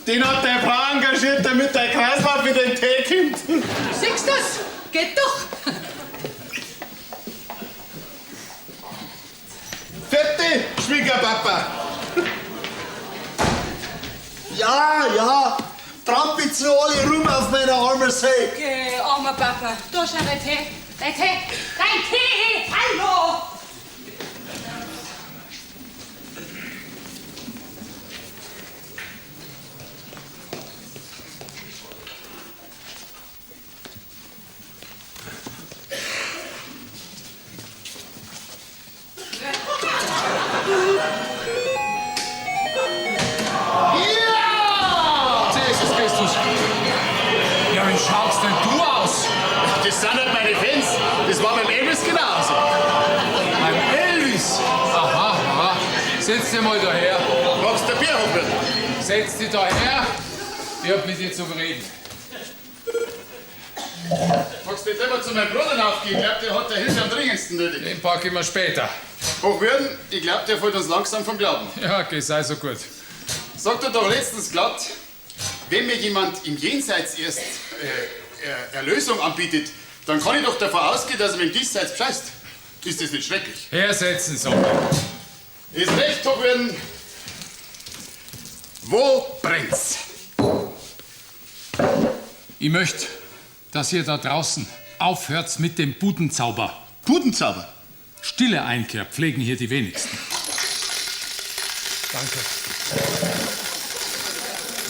Den hat deine Frau engagiert, damit dein Kreislauf wieder in den Tee kommt. Siehst du's? Geht doch. Vierte, Schwiegerpapa. Ja, ja. Trampelt so alle rum auf meiner armen Seele. Geh, armer Papa. Da schau dein Tee. Dein Tee. Dein Tee! Hallo! Ja! Jesus Christus. Ja, wie schaust denn du aus? Das sind halt meine Fans. Das war beim Elvis genauso. Beim Elvis? Aha, aha. Setz dich mal daher. Magst du ein Bier, Hubert? Setz dich daher. Ich hab mit dir zu reden. Magst du jetzt immer zu meinem Bruder aufgehen? Ich glaub, der hat der Hilfe am dringendsten nötig. Den pack ich mir später. Hochwürden, ich glaub, der fällt uns langsam vom Glauben. Ja, okay, sei so gut. Sagt er doch letztens glatt, wenn mir jemand im Jenseits erst Erlösung anbietet, dann kann ich doch davon ausgehen, dass er mit dem Diesseits bescheißt. Ist das nicht schrecklich? Hersetzen, so. Ist recht, Hochwürden. Wo brennt's? Ich möchte, dass ihr da draußen aufhört mit dem Budenzauber. Budenzauber? Stille Einkehr pflegen hier die wenigsten. Danke.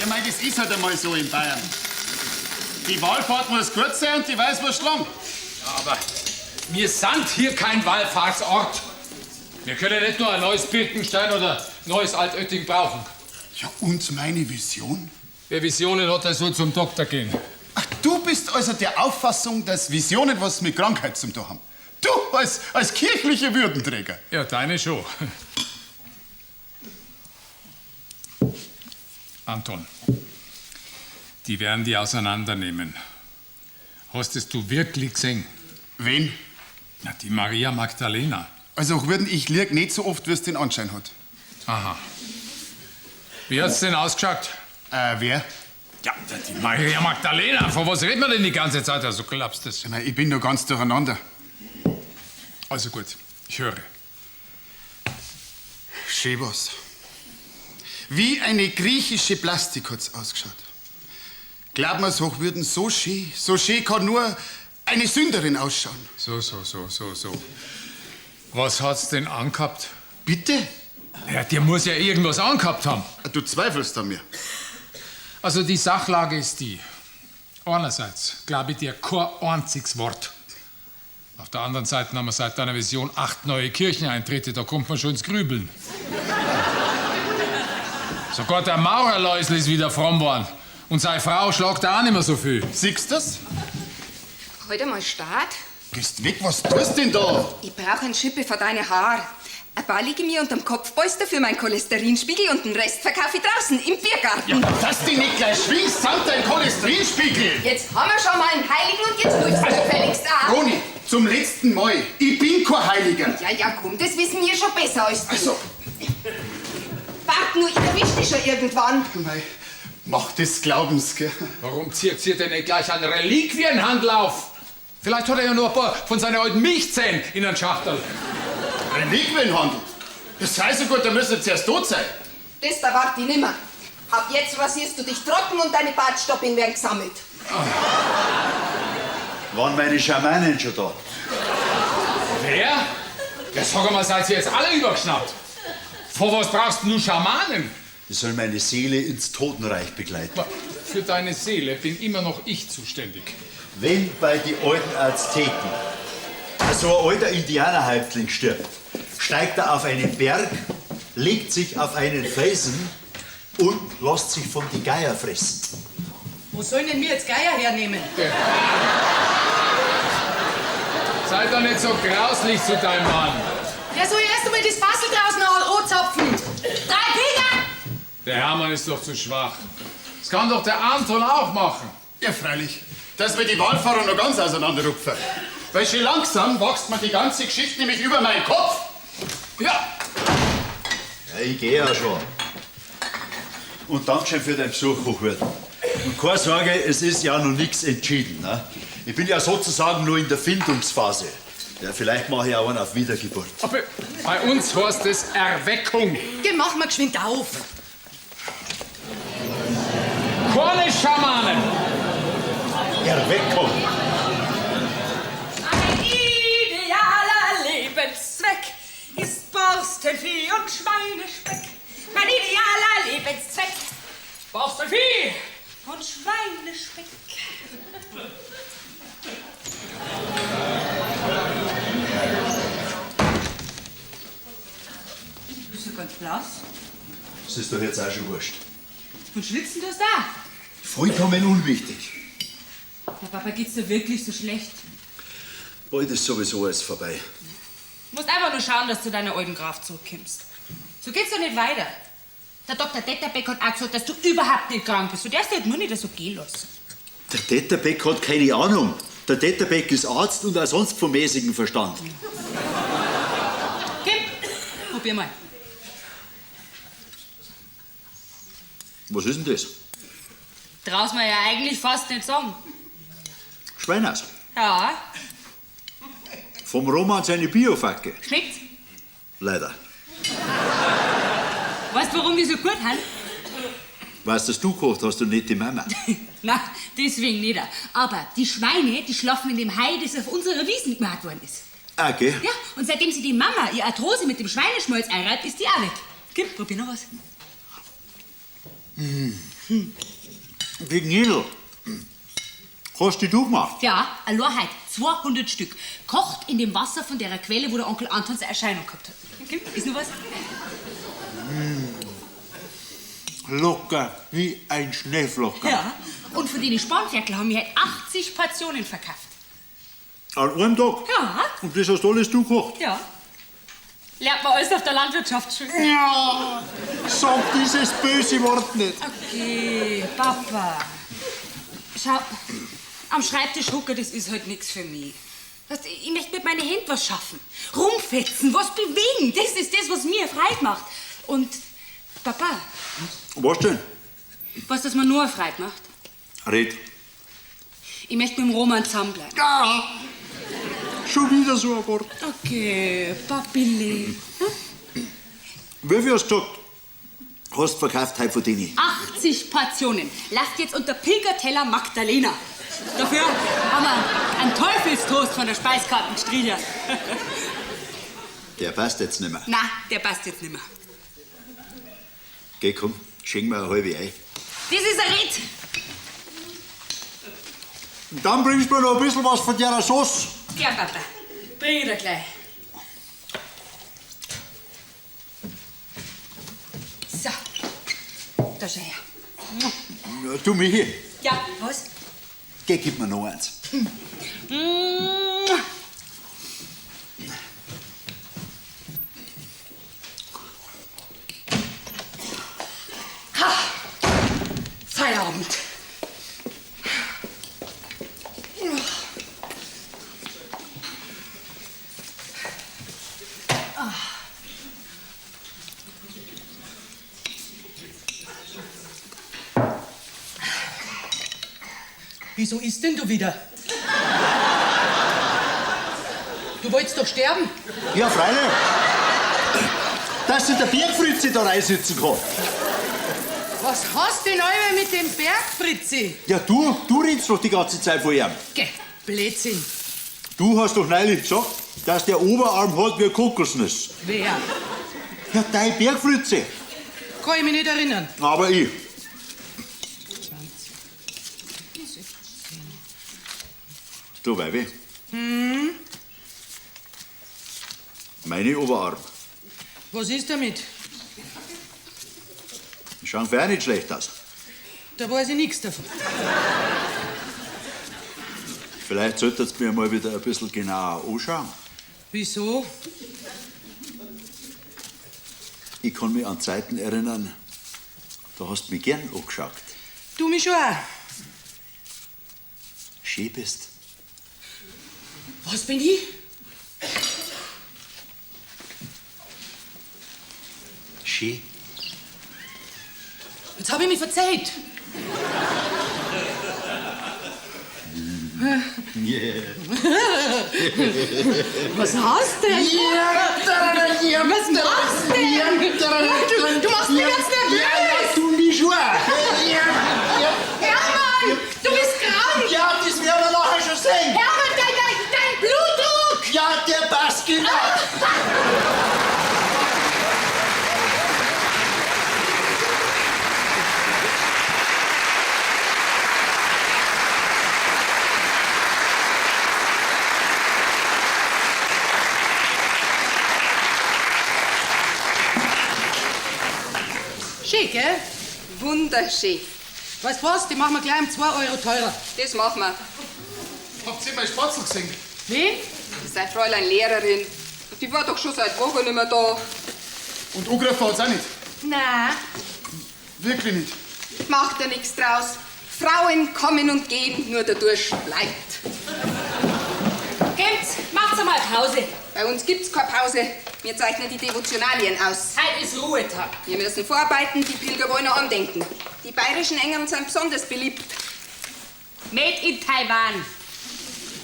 Ja, mei, das ist halt einmal so in Bayern. Die Wallfahrt muss kurz sein und die Weißwurst lang. Ja, aber wir sind hier kein Wallfahrtsort. Wir können nicht nur ein neues Birkenstein oder neues Altötting brauchen. Ja, und meine Vision? Wer Visionen hat, der soll zum Doktor gehen. Ach, du bist also der Auffassung, dass Visionen was mit Krankheit zu tun haben. Du als kirchlicher Würdenträger. Ja, deine schon. Anton, die werden die auseinandernehmen. Hast es du wirklich gesehen? Wen? Na, die Maria Magdalena. Also, Hochwürden, ich lieg nicht so oft, wie es den Anschein hat. Aha. Wie hat's denn ausgeschaut? Wer? Ja, die Maria Magdalena. Von was redet man denn die ganze Zeit? Also glaubst du das? Ich bin nur ganz durcheinander. Also gut, ich höre. Schön was. Wie eine griechische Plastik hat's ausgeschaut. Glaub mir's, Hochwürden, so schön kann nur eine Sünderin ausschauen. So. Was hat's denn angehabt? Bitte? Ja, der muss ja irgendwas angehabt haben. Du zweifelst an mir. Also die Sachlage ist die. Einerseits glaube ich dir kein einziges Wort. Auf der anderen Seite haben wir seit deiner Vision 8 neue Kircheneintritte, da kommt man schon ins Grübeln. Sogar der Maurerläusl ist wieder fromm worden. Und seine Frau schlagt auch nicht mehr so viel. Siehst du das? Halt einmal Start. Gehst weg, was tust du denn da? Ich brauche ein Schippe für deine Haare. Ein paar liege mir unterm Kopfpolster für meinen Cholesterinspiegel und den Rest verkaufe ich draußen im Biergarten. Ja, dass du nicht gleich schwingst, samt dein Cholesterinspiegel. Jetzt haben wir schon mal einen Heiligen und jetzt hilfst du gefälligst auch. Roni, zum letzten Mal. Ich bin kein Heiliger. Ja, ja, komm, das wissen wir schon besser als du. Also. Wart nur, ich erwisch dich schon irgendwann. Mei, Macht des Glaubens, gell? Warum zieht ihr denn nicht gleich einen Reliquienhandel auf? Vielleicht hat er ja nur ein paar von seinen alten Milchzähnen in einem Schachtel. Reliquienhandel? Das sei so gut, da müssen sie zuerst tot sein. Das da wart ich nimmer. Ab jetzt rasierst du dich trocken und deine Bartstoppeln werden gesammelt. Waren meine Schamanen schon da? Wer? Ja, sag mal, seid ihr jetzt alle übergeschnappt? Vor was brauchst du nur Schamanen? Die soll meine Seele ins Totenreich begleiten. Für deine Seele bin immer noch ich zuständig. Wenn bei die alten Azteken so ein alter Indianerhäuptling stirbt, steigt er auf einen Berg, legt sich auf einen Felsen und lässt sich von die Geier fressen. Wo sollen denn wir jetzt Geier hernehmen? Sei doch nicht so grauslich zu deinem Mann. Der soll erst einmal das Fassel draußen anzapfen. Drei Pilger! Der Hermann ist doch zu schwach. Das kann doch der Anton auch machen. Ja, freilich. Dass wir die Wahlfahrer noch ganz auseinanderrupfen. Weil schon langsam wächst mir die ganze Geschichte nämlich über meinen Kopf. Ja. Ja, ich gehe ja schon. Und Dankeschön für deinen Besuch, Hochwürden. Und keine Sorge, es ist ja noch nichts entschieden. Ne? Ich bin ja sozusagen nur in der Findungsphase. Ja, vielleicht mache ich auch einen auf Wiedergeburt. Aber bei uns heißt es Erweckung. Geh, mach mal geschwind auf. Keine Schamanen. Erweckung. Ein idealer Lebenszweck ist Borstenvieh und Schweinespeck. Mein idealer Lebenszweck. Borstenvieh und Schweinespeck. Du bist ja ganz blass. Das ist doch jetzt auch schon wurscht. Und schwitzen tust du auch. Vollkommen unwichtig. Der Papa, geht's dir wirklich so schlecht? Bald ist sowieso alles vorbei. Du musst einfach nur schauen, dass du deiner alten Kraft zurückkommst. So geht's doch nicht weiter. Der Dr. Detterbeck hat auch gesagt, dass du überhaupt nicht krank bist. Du darfst dich halt nur nicht so gehen lassen. Der Detterbeck hat keine Ahnung. Der Detterbeck ist Arzt und auch sonst vom mäßigen Verstand. Gib, probier mal. Was ist denn das? Traust mir ja eigentlich fast nicht sagen. Schweiners. Ja, Vom Roman seine Biofacke. schmeckt's? Leider. Weißt du, warum die so gut sind? Weißt, dass du gekocht hast und nicht die Mama. Na, deswegen nicht. Aber die Schweine, die schlafen in dem Hai, das auf unserer Wiesen gemacht worden ist. Ah, gell? Ja, und seitdem sie die Mama ihre Arthrose mit dem Schweineschmalz einreibt, ist die auch weg. Gib, probier noch was. Mmh. Die Gnädel. Hast die du gemacht? Ja, allein 200 Stück. Kocht in dem Wasser von der Quelle, wo der Onkel Anton seine Erscheinung gehabt hat. Gib, ist noch was? Mmh. Locker wie ein Schneeflocker. Ja. Und von den Spanferkel haben wir halt 80 Portionen verkauft. An einem Tag? Ja. Und das hast alles du gekocht? Ja. Lernt man alles auf der Landwirtschaftsschule. Ja. Sag dieses böse Wort nicht. Okay, Papa. Schau, am Schreibtisch hocken, das ist halt nichts für mich. Weißt, du, ich möchte mit meinen Händen was schaffen. Rumfetzen, was bewegen. Das ist das, was mir Freude macht. Und Papa, Was denn? weißt du, was mir nur Freude macht? Red. Ich möchte mit dem Roman zusammenbleiben. Ja. Schon wieder so ein Wort. Okay, Papili. Wie viel hast du gesagt? Hast verkauft heute von denen? 80 Portionen. Lasst jetzt unter Pilgerteller Magdalena. Dafür haben wir einen Teufelstoast von der Speiskarte gestrichen. Der passt jetzt nicht mehr. Na, der passt jetzt nicht mehr. Geh, komm, schenk mir eine halbe ein. Das ist ein Red. Und dann bringst du mir noch ein bisschen was von der Sauce. Ja, Papa. Bring ich dir gleich. So. Da schau her. Ja, du, Michi, Ja, was? geh, gib mir noch eins. Mua. Ha! Feierabend. Ah. Wieso isst denn du wieder? Du wolltest doch sterben. Ja, freilich. Dass sich der Bergfritzi da reinsitzen kann. Was hast denn alle mit dem Bergfritzi? Ja, du redest doch die ganze Zeit von ihm. Geh, Blödsinn. Du hast doch neulich gesagt, dass der Oberarm hat wie eine Kokosnuss. Wer? Ja, dein Bergfritzi. Kann ich mich nicht erinnern. Aber ich. Du, Weibi, Hm? meine Oberarm. Was ist damit? Die schauen für auch nicht schlecht aus. Da weiß ich nichts davon. Vielleicht solltet ihr mir mal wieder ein bisschen genauer anschauen. Wieso? Ich kann mich an Zeiten erinnern, da hast du mich gern angeschaut. Du mich schon auch. Schön bist. Was bin ich? Schön. Jetzt habe ich mich verzählt. Yeah. Was hast du denn? Was machst du denn? Du machst mich ganz nervös. Ja, du mich schon. Hermann, du bist krank. Ja, das werden wir nachher schon sehen. Hermann, dein Blutdruck. Ja, der passt genau. Schön, gell? Wunderschön. Weißt du was? Die machen wir gleich um 2 Euro teurer. Das machen wir. Habt ihr meine Spatzel gesehen? Wen? Das ist eine Fräulein Lehrerin. Die war doch schon seit Wochen nicht mehr da. Und angerufen hat's auch nicht. Nein. Wirklich nicht. Macht ja nichts draus. Frauen kommen und gehen, nur der Durst bleibt. Geht's, macht's einmal Pause. Bei uns gibt's keine Pause. Wir zeichnen die Devotionalien aus. Heute ist Ruhetag. Wir müssen vorarbeiten, die Pilger wollen noch andenken. Die bayerischen Engern sind besonders beliebt. Made in Taiwan.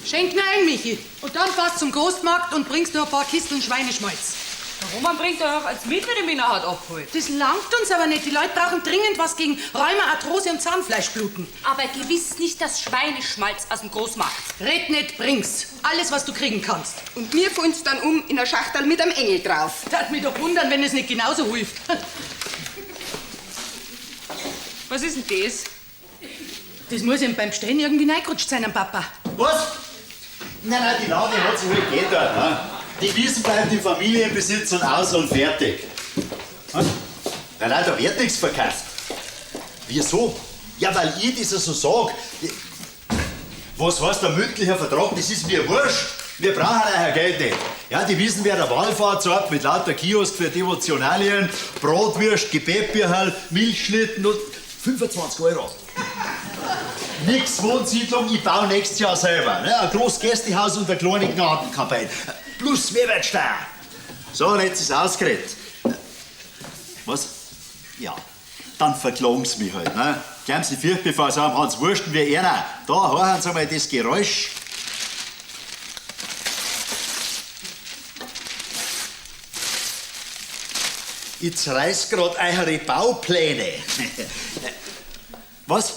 Schenk mir ein, Michi. Und dann fahrst zum Großmarkt und bringst noch ein paar Kisteln Schweineschmalz. Der Roman bringt doch auch als mit, wenn ich mich nachher abholt. Das langt uns aber nicht. Die Leute brauchen dringend was gegen Rheuma, Arthrose und Zahnfleischbluten. Aber gewiss nicht das Schweineschmalz aus dem Großmarkt. Red nicht, bring's. Alles, was du kriegen kannst. Und mir fallen's dann um in einer Schachtel mit einem Engel drauf. Das mich doch wundern, wenn es nicht genauso hilft. Was ist denn das? Das muss ihm beim Stehen irgendwie reingerutscht sein, am Papa. Was? Nein, nein, die Laune hat sich halt geändert. Ne? Die Wiesen bleibt im Familienbesitz und aus und fertig. Hm? Nein, nein, da wird nichts verkauft. Wieso? Ja, weil ich das so sag. Was heißt der mündliche Vertrag? Das ist mir wurscht. Wir brauchen euer Geld nicht. Ja, die Wiesen werden eine Wallfahrtsort mit lauter Kiosk für Devotionalien, Bratwürst, Gebetbücherl, Milchschnitten und 25 Euro. Nix Wohnsiedlung, ich baue nächstes Jahr selber. Ne? Ein großes Gästehaus und eine kleine Gnadenkapelle. Plus Mehrwertsteuer. So, und jetzt ist ausgeredet. Was? Ja, dann verklagen sie mich halt. Ne? Glauben Sie, fürcht, bevor sie haben, Hans Wursten wie einer. Da hören Sie mal das Geräusch. Jetzt reiß grad eure Baupläne. Was?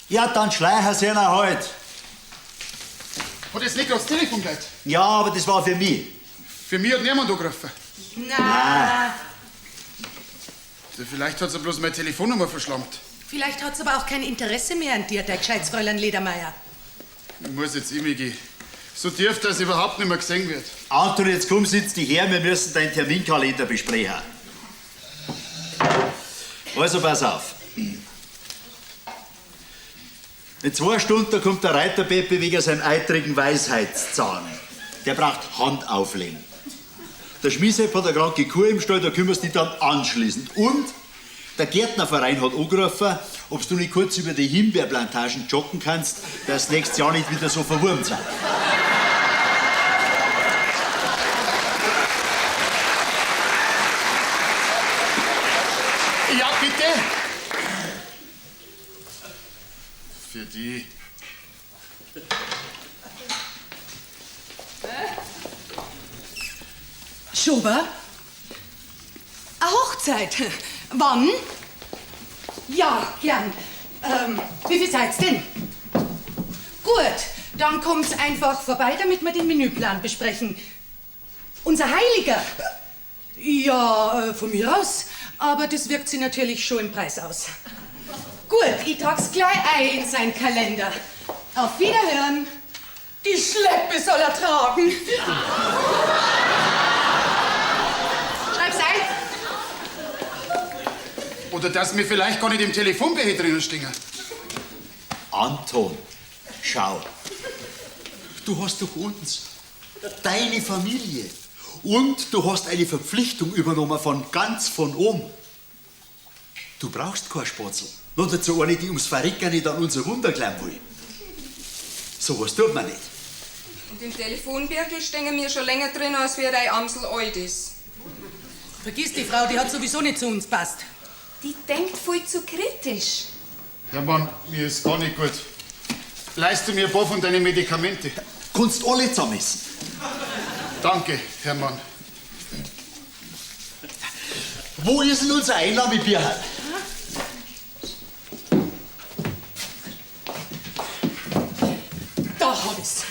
Ja, dann schleichen sie ihnen halt. Hat jetzt nicht gerade das Telefon geleitet? Ja, aber das war für mich. Für mich hat niemand angerufen. Na. Vielleicht hat sie bloß meine Telefonnummer verschlammt. Vielleicht hat's aber auch kein Interesse mehr an dir, dein gescheites Fräulein Ledermeier. Ich muss jetzt immer gehen. So tief, dass überhaupt nicht mehr gesehen wird. Anton, jetzt komm, sitz dich her, wir müssen deinen Terminkalender besprechen. Also pass auf. In 2 Stunden da kommt der Reiter-Pepe wegen seinem eitrigen Weisheitszahn. Der braucht Handauflegen. Der Schmiesepp hat eine kranke Kuh im Stall, da kümmerst du dich dann anschließend. Und der Gärtnerverein hat angerufen, ob du nicht kurz über die Himbeerplantagen joggen kannst, dass nächstes Jahr nicht wieder so verwurmt sind. Ja, bitte. Für die. Schober? Eine Hochzeit. Wann? Ja, gern. Wie viel seid's denn? Gut, dann kommt's einfach vorbei, damit wir den Menüplan besprechen. Unser Heiliger. Ja, von mir aus. Aber das wirkt sich natürlich schon im Preis aus. Gut, ich trag's gleich ein in seinen Kalender. Auf Wiederhören. Die Schleppe soll er tragen. Schreib's ein. Oder dass wir vielleicht gar nicht im Telefonbücher drinnen stehen. Anton, schau. Du hast doch uns, deine Familie. Und du hast eine Verpflichtung übernommen von ganz von oben. Du brauchst kein Spatzel. Noch dazu eine, die ums Verrecken nicht an unser Wunder glauben will. So was tut man nicht. Und im Telefonbirkel stehen wir schon länger drin, als wie dein Amsel alt ist. Vergiss die Frau, die hat sowieso nicht zu uns passt. Die denkt viel zu kritisch. Hermann, mir ist gar nicht gut. Leist du mir ein paar von deinen Medikamente? Kannst alle zusammen essen. Danke, Hermann. Wo ist denn unser Einnahmebierhall? Da hab ich's.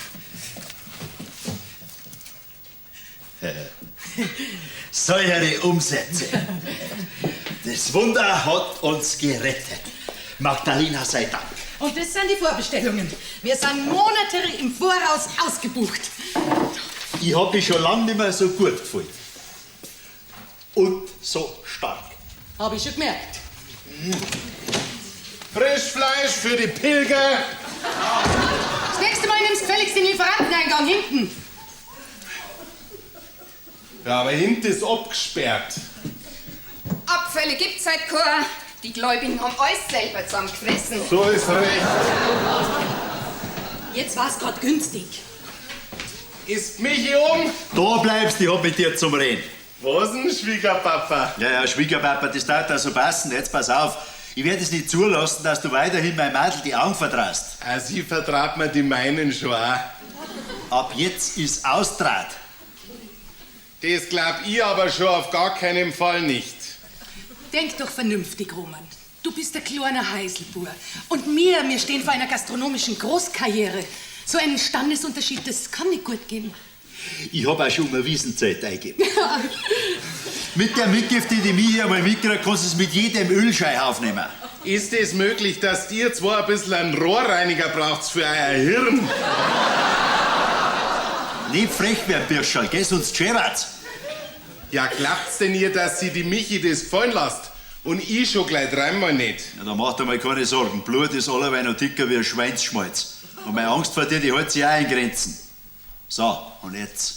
Solche Umsätze. Das Wunder hat uns gerettet. Magdalena sei Dank. Und das sind die Vorbestellungen. Wir sind Monate im Voraus ausgebucht. Ich hab mich schon lange nicht mehr so gut gefühlt. Und so stark. Hab ich schon gemerkt. Frischfleisch für die Pilger. Das nächste Mal nimmst du gefälligst den Lieferanteneingang hinten. Ja, aber hinten ist abgesperrt. Abfälle gibt's halt keine. Die Gläubigen haben alles selber zusammengefressen. So ist recht. Jetzt war's grad günstig. Ist Michi um? Da bleibst, ich hab mit dir zum Reden. Was denn, Schwiegerpapa? Ja, ja, Schwiegerpapa, das darf da so passen. Jetzt pass auf. Ich werde es nicht zulassen, dass du weiterhin meinem Madel die Augen vertraust. Ah, sie vertraut mir die meinen schon auch. Ab jetzt ist Austrat. Das glaub ich aber schon auf gar keinen Fall nicht. Denk doch vernünftig, Roman. Du bist der kleine Heiselbur. Und wir stehen vor einer gastronomischen Großkarriere. So ein Standesunterschied, das kann nicht gut gehen. Ich hab auch schon um ein Wiesenzelt eingegeben. Mit der Mitgift, die ich mir hier einmal mitkriege, kannst du es mit jedem Ölschei aufnehmen. Ist es möglich, dass ihr zwar ein bisschen einen Rohrreiniger braucht für euer Hirn? Nicht frech werden, Birscherl, gell, sonst scherert's. Ja, glaubt's denn ihr, dass sie die Michi das gefallen lasst? Und ich schon gleich dreimal nicht. Ja, da macht einmal keine Sorgen. Blut ist alleweil noch dicker wie ein Schweinsschmalz. Und meine Angst vor dir, die hält sich auch in Grenzen. So, und jetzt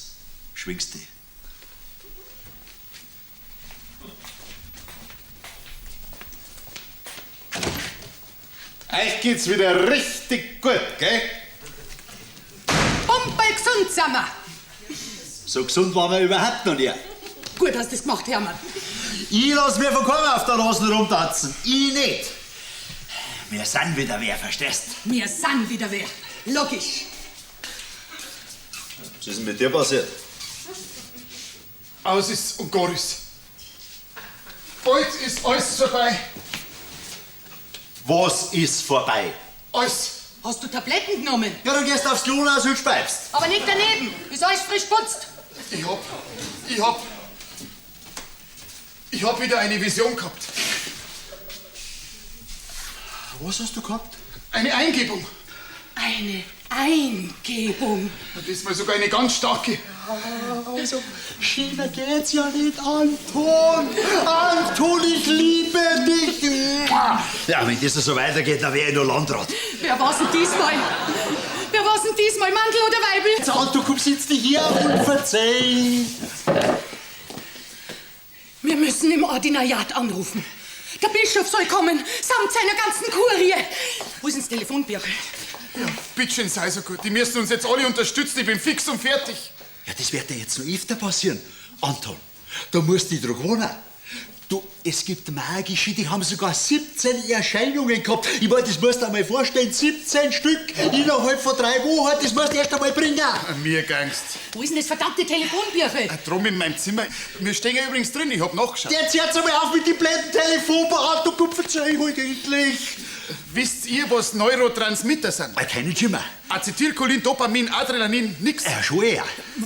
schwingst dich. Euch geht's wieder richtig gut, gell? Pumperl gesund sind wir. So gesund waren wir überhaupt noch nie. Gut hast du das gemacht, Hermann. Ich lass mir von keinem auf der Nase rumtanzen. Ich nicht. Wir sind wieder wer, verstehst? Wir sind wieder wer. Logisch. Was ist denn mit dir passiert? Aus ist und gar ist. Bald ist alles vorbei. Was ist vorbei? Alles. Hast du Tabletten genommen? Ja, dann gehst du aufs Klo raus und speibst. Aber nicht daneben. Ist alles frisch putzt. Ich hab wieder eine Vision gehabt. Was hast du gehabt? Eine Eingebung. Eine Eingebung. Und diesmal sogar eine ganz starke. Also, schöner geht's ja nicht, Anton. Anton, ich liebe dich. Ja, wenn das so weitergeht, dann wäre ich nur Landrat. Wer war's denn diesmal? Wer war's denn diesmal, Mandel oder Weibel? Jetzt, Anton, komm, sitz dich hier und verzeih. Wir müssen im Ordinariat anrufen. Der Bischof soll kommen, samt seiner ganzen Kurie. Wo ist denn das Telefonbüchel? Ja, bitteschön, sei so gut. Die müssen uns jetzt alle unterstützen. Ich bin fix und fertig. Ja, das wird dir jetzt noch öfter passieren. Anton, da musst du dich dran gewöhnen. Du, es gibt magische, die haben sogar 17 Erscheinungen gehabt. Ich meine, das musst du dir einmal vorstellen, 17 Stück innerhalb von 3 Wochen, das musst du erst einmal bringen. Mir gangst. Wo ist denn das verdammte Telefonbüchel? Drum in meinem Zimmer. Wir stehen ja übrigens drin, ich hab nachgeschaut. Jetzt hört's einmal auf mit den blöden Telefonberatung, du verzeih halt endlich. Wisst ihr, was Neurotransmitter sind? Keine Schimmer. Acetylcholin, Dopamin, Adrenalin, nix. Ja, schon eher.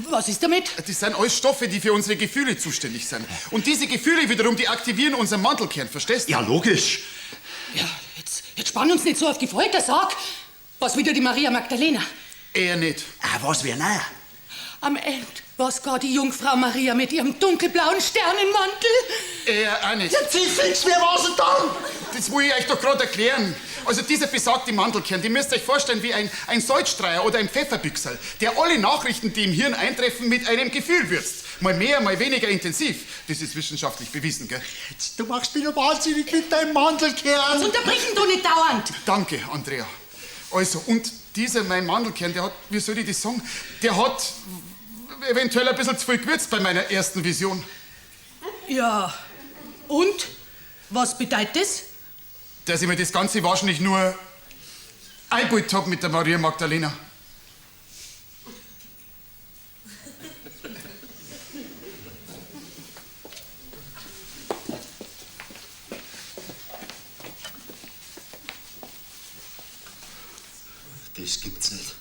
Was ist damit? Das sind alles Stoffe, die für unsere Gefühle zuständig sind. Und diese Gefühle wiederum, die aktivieren unseren Mantelkern, verstehst du? Ja, logisch. Ja, jetzt spann uns nicht so auf die Folter, sag. Was wieder die Maria Magdalena? Eher nicht. Ah, was wär näher? Am Ende war's gar die Jungfrau Maria mit ihrem dunkelblauen Sternenmantel. Eher auch nicht. Ja, fix, wer war's denn dann? Das will ich euch doch gerade erklären. Also dieser besagte Mantelkern, den müsst ihr euch vorstellen wie ein Salzstreier oder ein Pfefferbüchserl, der alle Nachrichten, die im Hirn eintreffen, mit einem Gefühl würzt. Mal mehr, mal weniger intensiv. Das ist wissenschaftlich bewiesen, gell? Jetzt, du machst mich doch wahnsinnig mit deinem Mantelkern. Jetzt unterbrechen du nicht dauernd. Danke, Andrea. Also, und dieser, mein Mandelkern, der hat, wie soll ich das sagen, der hat eventuell ein bisschen zu viel gewürzt bei meiner ersten Vision. Ja, und? Was bedeutet das? Dass ich mir das Ganze wahrscheinlich nur eingebildet hab mit der Maria Magdalena. Das gibt's nicht.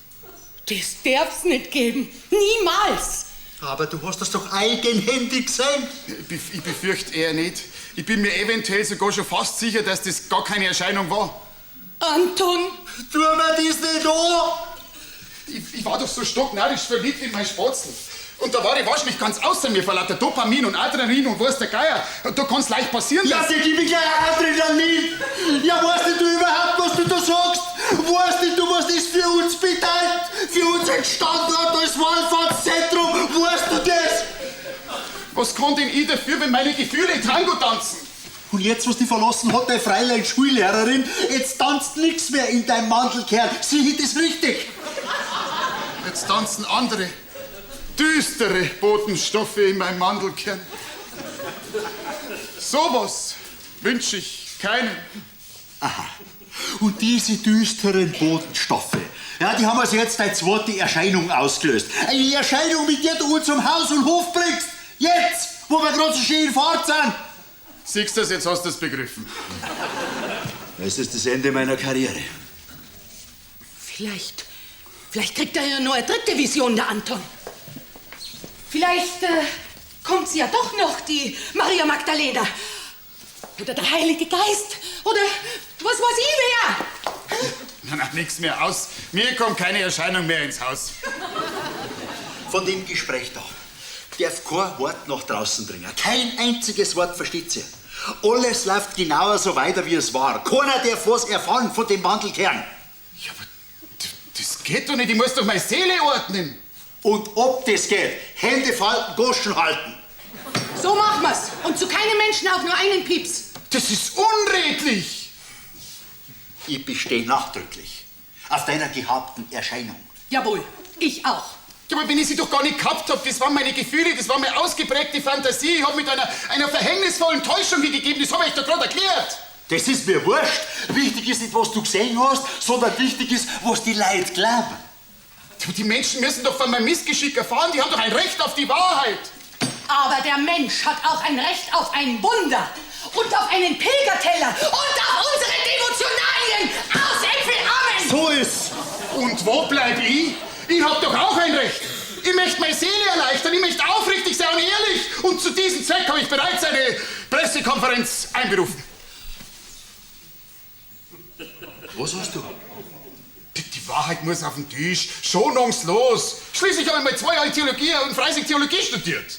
Das darf's nicht geben. Niemals. Aber du hast das doch eigenhändig gesehen. Ich befürchte eher nicht. Ich bin mir eventuell sogar schon fast sicher, dass das gar keine Erscheinung war. Anton! Tu mir das nicht an! Ich war doch so stocknarisch verliebt in mein Spatzel. Und da war ich wahrscheinlich ganz außer mir vor lauter Dopamin und Adrenalin und weiß der Geier. Und da kann's leicht passieren, Ja, dass... dir gib ich gleich Adrenalin! Ja, weißt nicht du überhaupt, was du da sagst? Weißt nicht du, was das für uns bedeutet? Für unseren Standort als Wallfahrtszentrum? Weißt du das? Was kann denn ich dafür, wenn meine Gefühle Tango tanzen? Und jetzt, was die verlassen hat, deine Fräulein Schullehrerin, jetzt tanzt nix mehr in deinem Mantelkern. Sieh ich das richtig? Jetzt tanzen andere, düstere Botenstoffe in meinem Mandelkern. Sowas wünsche ich keinem. Aha. Und diese düsteren Botenstoffe, ja, die haben also jetzt deine zweite Erscheinung ausgelöst. Eine Erscheinung, mit der du uns zum Haus und Hof bringst. Jetzt, wo wir gerade so schön in Fahrt sind. Siehst du das, jetzt hast du es begriffen. Es ist das Ende meiner Karriere. Vielleicht kriegt er ja noch eine dritte Vision, der Anton. Vielleicht kommt sie ja doch noch, die Maria Magdalena. Oder der Heilige Geist. Oder was weiß ich wer. Na, na, nix mehr aus. Mir kommt keine Erscheinung mehr ins Haus. Von dem Gespräch da darf kein Wort nach draußen dringen. Kein einziges Wort, versteht ihr? Alles läuft genauer so weiter, wie es war. Keiner darf was erfahren von dem Mantelkern. Ja, aber das geht doch nicht. Ich muss doch meine Seele ordnen. Und ob das geht, Hände falten, Goschen halten. So machen wir's. Und zu keinem Menschen auch nur einen Pieps. Das ist unredlich. Ich bestehe nachdrücklich auf deiner gehabten Erscheinung. Jawohl, ich auch. Ja, aber wenn ich sie doch gar nicht gehabt hab, das waren meine Gefühle, das war meine ausgeprägte Fantasie. Ich hab mit einer verhängnisvollen Täuschung gegeben, das hab ich doch gerade erklärt. Das ist mir wurscht. Wichtig ist nicht, was du gesehen hast, sondern wichtig ist, was die Leute glauben. Die Menschen müssen doch von meinem Missgeschick erfahren, die haben doch ein Recht auf die Wahrheit. Aber der Mensch hat auch ein Recht auf ein Wunder und auf einen Pilgerteller und auf unsere Devotionalien aus Äpfel. Amen. So ist. Und wo bleib ich? Ich hab doch auch ein Recht. Ich möchte meine Seele erleichtern, ich möchte aufrichtig sein und ehrlich. Und zu diesem Zweck habe ich bereits eine Pressekonferenz einberufen. Was hast du? Die Wahrheit muss auf den Tisch, schonungslos. Schließlich habe ich mal 2 Jahre Theologie und Freising Theologie studiert.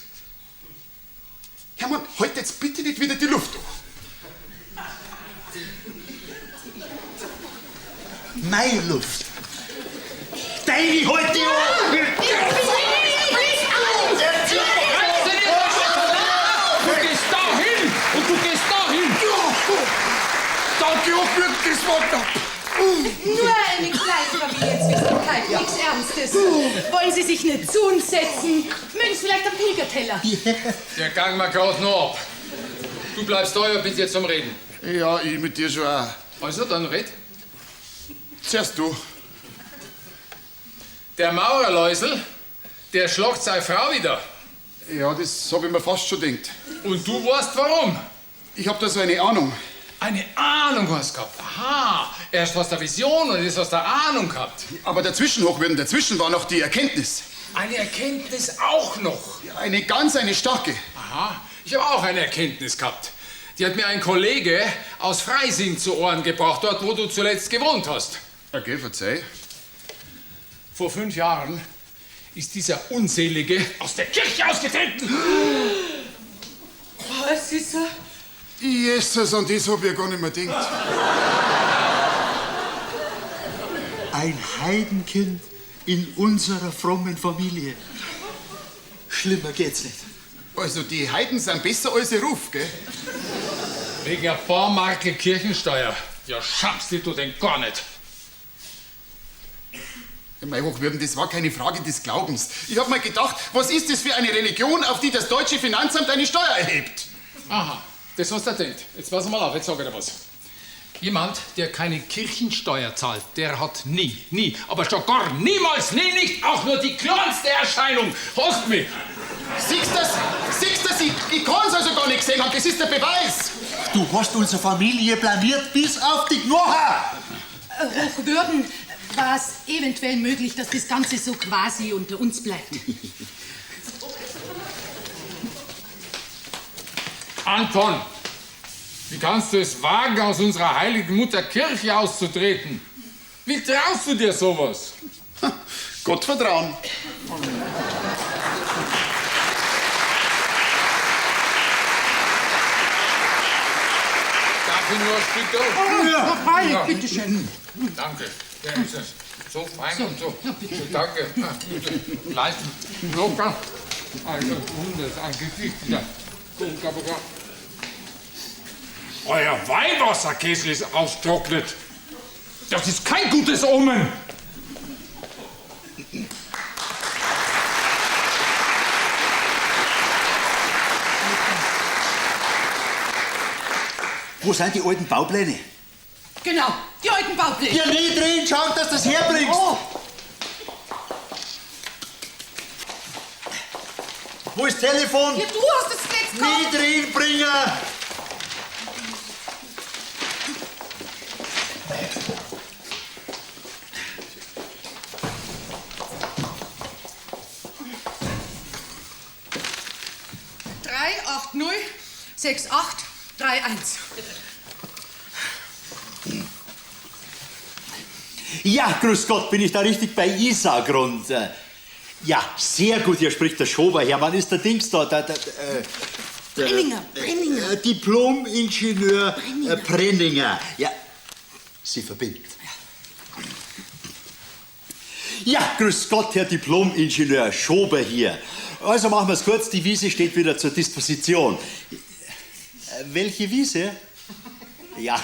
Hermann, halt jetzt bitte nicht wieder die Luft an. Meine Luft. Deine heute an! Du gehst dahin und du gehst dahin. Danke, Hochwürden, das war knapp. Nur eine kleine Familienzwistigkeit, nichts Ernstes. Wollen Sie sich nicht zu uns setzen? Mögen Sie vielleicht am Pilgerteller? Der gang mal grad noch ab. Du bleibst da, ich bin jetzt zum Reden. Ja, ich mit dir schon auch. Also, dann red. Zuerst du. Der Maurerläusel, der schlagt seine Frau wieder. Ja, das hab ich mir fast schon gedacht. Und du weißt warum? Ich hab da so eine Ahnung. Eine Ahnung hast du gehabt. Aha, erst hast du eine Vision und jetzt hast du eine Ahnung gehabt. Aber dazwischen, Hochwürden, dazwischen war noch die Erkenntnis. Eine Erkenntnis auch noch. Ja, eine ganz, eine starke. Aha, ich habe auch eine Erkenntnis gehabt. Die hat mir ein Kollege aus Freising zu Ohren gebracht, dort, wo du zuletzt gewohnt hast. Okay, verzeih. Vor 5 Jahren ist dieser Unselige aus der Kirche ausgetreten. Was ist er? Jesus, an das hab ich ja gar nicht mehr gedacht. Ein Heidenkind in unserer frommen Familie. Schlimmer geht's nicht. Also, die Heiden sind besser als ihr Ruf, gell? Wegen ein paar Marke Kirchensteuer. Ja, schamst dich du denn gar nicht. Ja, mei Hochwürden, das war keine Frage des Glaubens. Ich hab mir gedacht, was ist das für eine Religion, auf die das deutsche Finanzamt eine Steuer erhebt? Aha, das hast du gedacht. Jetzt pass mal auf, jetzt sag ich dir was. Jemand, der keine Kirchensteuer zahlt, der hat nie, nie, aber schon gar niemals, nie, nicht auch nur die kleinste Erscheinung. Hast mich! Siehst du das? Siehst du das? Ich kann's also gar nicht gesehen haben. Das ist der Beweis. Du hast unsere Familie blamiert bis auf die Knochen. Hochwürden, war es eventuell möglich, dass das Ganze so quasi unter uns bleibt? Anton, wie kannst du es wagen, aus unserer heiligen Mutter Kirche auszutreten? Wie traust du dir sowas? Gott vertrauen. Darf ich nur ein Stück? Ja, freilich, bitteschön. Danke. Der ist es. So fein und so. So, danke. Leicht locker. Also, das ist ein Gesicht. Ja. Euer Weihwasserkessel ist austrocknet. Das ist kein gutes Omen. Wo sind die alten Baupläne? Genau, die alten Baupläne. Ja, nie drin, schau, dass du das herbringst. Oh. Wo ist das Telefon? Ja, du hast das jetzt gehabt. Nie drin bringen. Drei, 8, 0, 6, 8, 3, 1. Ja, grüß Gott, bin ich da richtig bei Isargrund? Ja, sehr gut, hier spricht der Schober. Hermann ist der Dings da. Der Brenninger, Brenninger. Diplom-Ingenieur Brenninger. Brenninger. Ja, sie verbindet. Ja, grüß Gott, Herr Diplom-Ingenieur Schober hier. Also machen wir es kurz, die Wiese steht wieder zur Disposition. Welche Wiese? Ja,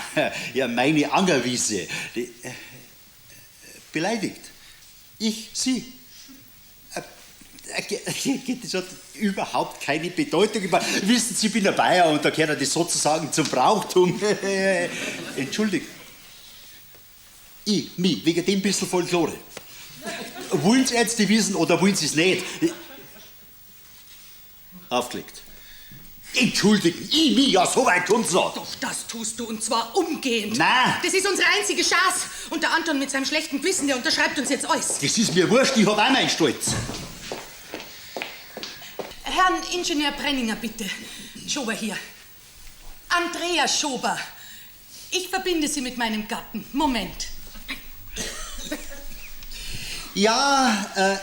ja, meine Angerwiese. Die, beleidigt. Ich, Sie. Das hat überhaupt keine Bedeutung. Wissen Sie, ich bin ein Bayer und da gehört das sozusagen zum Brauchtum. Entschuldigung. Ich, mich, wegen dem bisschen Folklore. Wollen Sie jetzt die wissen oder wollen Sie es nicht? Aufgelegt. Entschuldigen, ich, mich, ja, so weit kommt's noch. Doch, das tust du und zwar umgehend. Nein. Das ist unsere einzige Chance. Und der Anton mit seinem schlechten Gewissen, der unterschreibt uns jetzt alles. Das ist mir wurscht, ich hab auch meinen Stolz. Herrn Ingenieur Brenninger, bitte. Schober hier. Andrea Schober. Ich verbinde Sie mit meinem Gatten. Moment. Ja,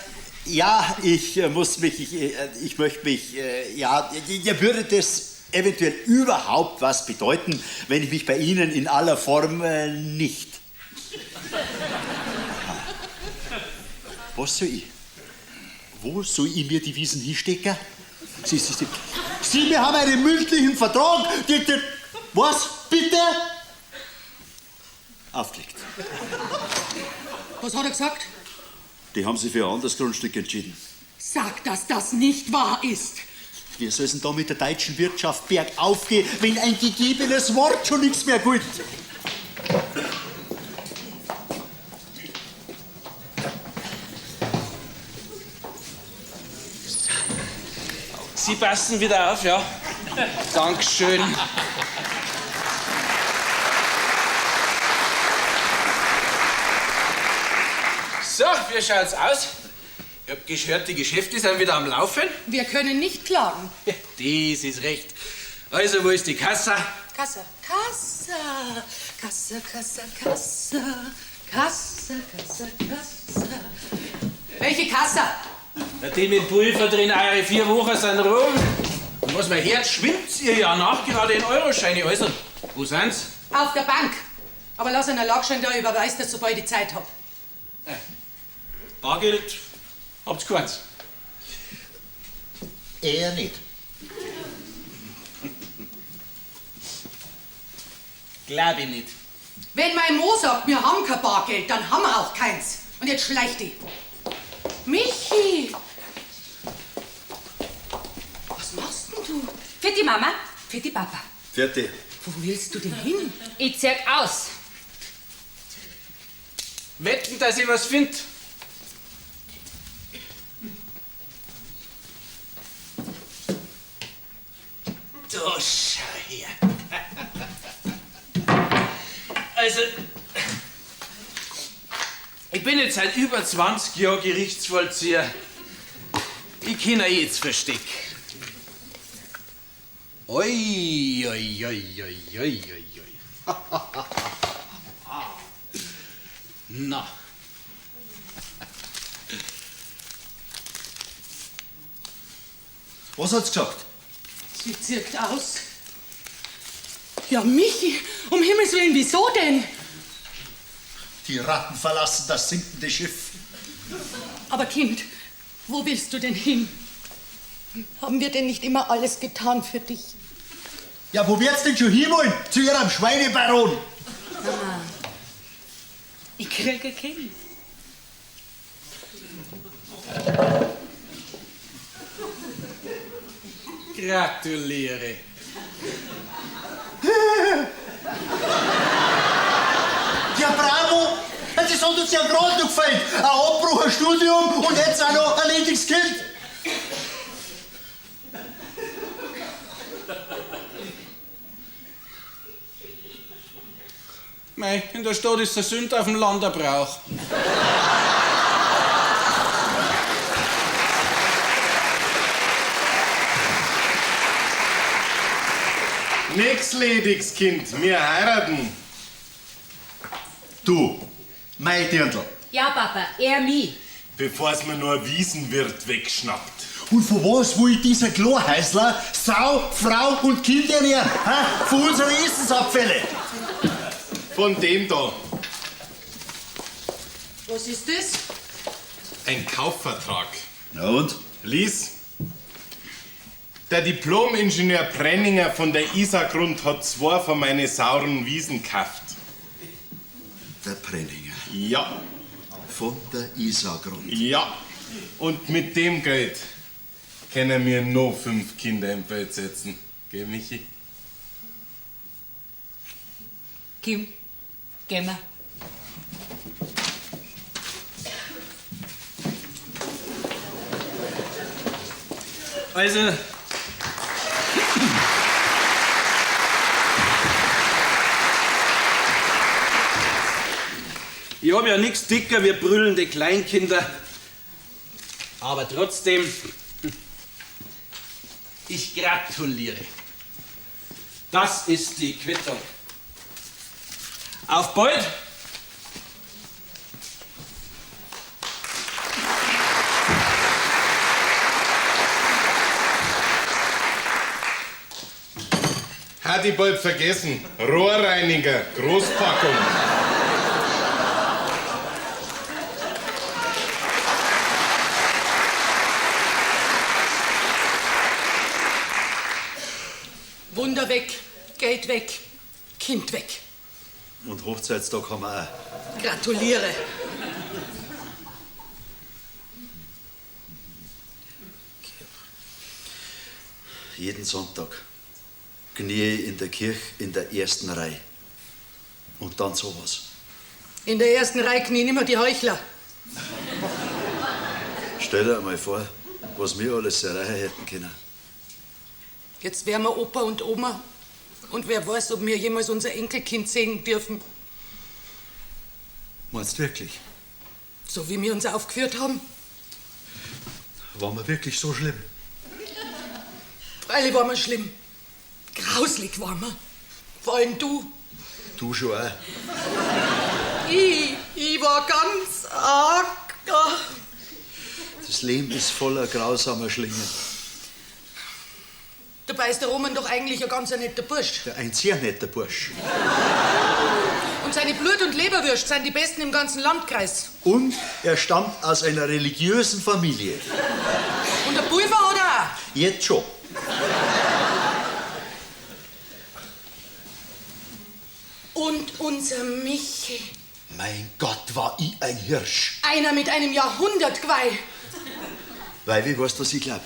ja, ich muss mich, ich möchte mich, ja, ja, würde das eventuell überhaupt was bedeuten, wenn ich mich bei Ihnen in aller Form nicht. Was soll ich? Wo soll ich mir die Wiesen hinstecken? Sie, wir haben einen mündlichen Vertrag. Was, bitte? Aufgelegt. Was hat er gesagt? Die haben sich für ein anderes Grundstück entschieden. Sag, dass das nicht wahr ist. Wie soll es denn da mit der deutschen Wirtschaft bergauf gehen, wenn ein gegebenes Wort schon nichts mehr gilt? Sie passen wieder auf, ja? Dankeschön. So, wie schaut's aus? Ich hab gehört, die Geschäfte sind wieder am Laufen. Wir können nicht klagen. Das ist recht. Also, wo ist die Kassa? Kasse, Kasse, Kasse, Kasse, Kasse, Kasse, Kasse, Kasse. Welche Kasse? Na, die mit Pulver drin, eure 4 Wochen sind rum. Und was mein Herz schwimmt ihr ja nachgerade in Euroscheine. Also, wo sind's? Auf der Bank. Aber lass einen Erlagschein da, ich überweis das, sobald ich Zeit hab. Bargeld habt's keins. Eher nicht. Glaub ich nicht. Wenn mein Mo sagt, wir haben kein Bargeld, dann haben wir auch keins. Und jetzt schleich die. Michi! Was machst denn du? Für die Mama, für die Papa. Vierte. Wo willst du denn hin? Ich zieh aus. Wetten, dass ich was find. Da schau her. Also, ich bin jetzt seit über 20 Jahren Gerichtsvollzieher. Ich kenne jetzt Versteck. Oi, oi, oi, oi, oi, oi, oi. Na. Was hat's gesagt? Sie zirkt aus. Ja, Michi, um Himmels Willen, wieso denn? Die Ratten verlassen das sinkende Schiff. Aber Kind, wo willst du denn hin? Haben wir denn nicht immer alles getan für dich? Ja, wo wird's denn schon hinwollen? Zu ihrem Schweinebaron. Mama, ich krieg ein Kind. Gratuliere. Ja, bravo! Das hat uns ja gerade noch gefällt. Ein Abbruch, ein Studium und jetzt auch noch ein lediges Kind. Mei, in der Stadt ist der Sünd auf dem Land ein Brauch. Nix, lediges Kind, wir heiraten. Du, mein Dirndl. Ja, Papa, er mich. Bevor's mir nur Wiesenwirt wegschnappt. Und von was will dieser Chlorheißler Sau, Frau und Kind ernähren? Ha? Von unseren Essensabfälle. Von dem da. Was ist das? Ein Kaufvertrag. Na und? Lies. Der Diplom-Ingenieur Brenninger von der Isargrund hat 2 von meinen sauren Wiesen gekauft. Der Brenninger? Ja. Von der Isargrund? Ja. Und mit dem Geld können wir noch 5 Kinder im Bett setzen. Gell, Michi? Kim, geh mal. Also, ich hab ja nix dicker wie brüllende Kleinkinder. Aber trotzdem, ich gratuliere. Das ist die Quittung. Auf bald! Hat ich bald vergessen. Rohrreiniger, Großpackung. Wunder weg, Geld weg, Kind weg. Und Hochzeitstag haben wir auch. Gratuliere. Jeden Sonntag knie ich in der Kirche in der ersten Reihe. Und dann sowas. In der ersten Reihe knien immer die Heuchler. Stell dir einmal vor, was wir alles erreichen hätten können. Jetzt wären wir Opa und Oma. Und wer weiß, ob wir jemals unser Enkelkind sehen dürfen. Meinst du wirklich? So wie wir uns aufgeführt haben. War mir wirklich so schlimm? Freilich war mir schlimm. Grauslig war mir. Vor allem du. Du schon auch. Ich war ganz arg. Ah. Das Leben ist voller grausamer Schlingen. Dabei ist der Roman doch eigentlich ein ganz netter Bursch. Ja, ein sehr netter Bursch. Und seine Blut- und Leberwürst sind die besten im ganzen Landkreis. Und er stammt aus einer religiösen Familie. Und der Pulver hat er auch. Jetzt schon. Und unser Michi. Mein Gott, war ich ein Hirsch. Einer mit einem Jahrhundertgeweih. Weil, wie weißt du, was ich glaub?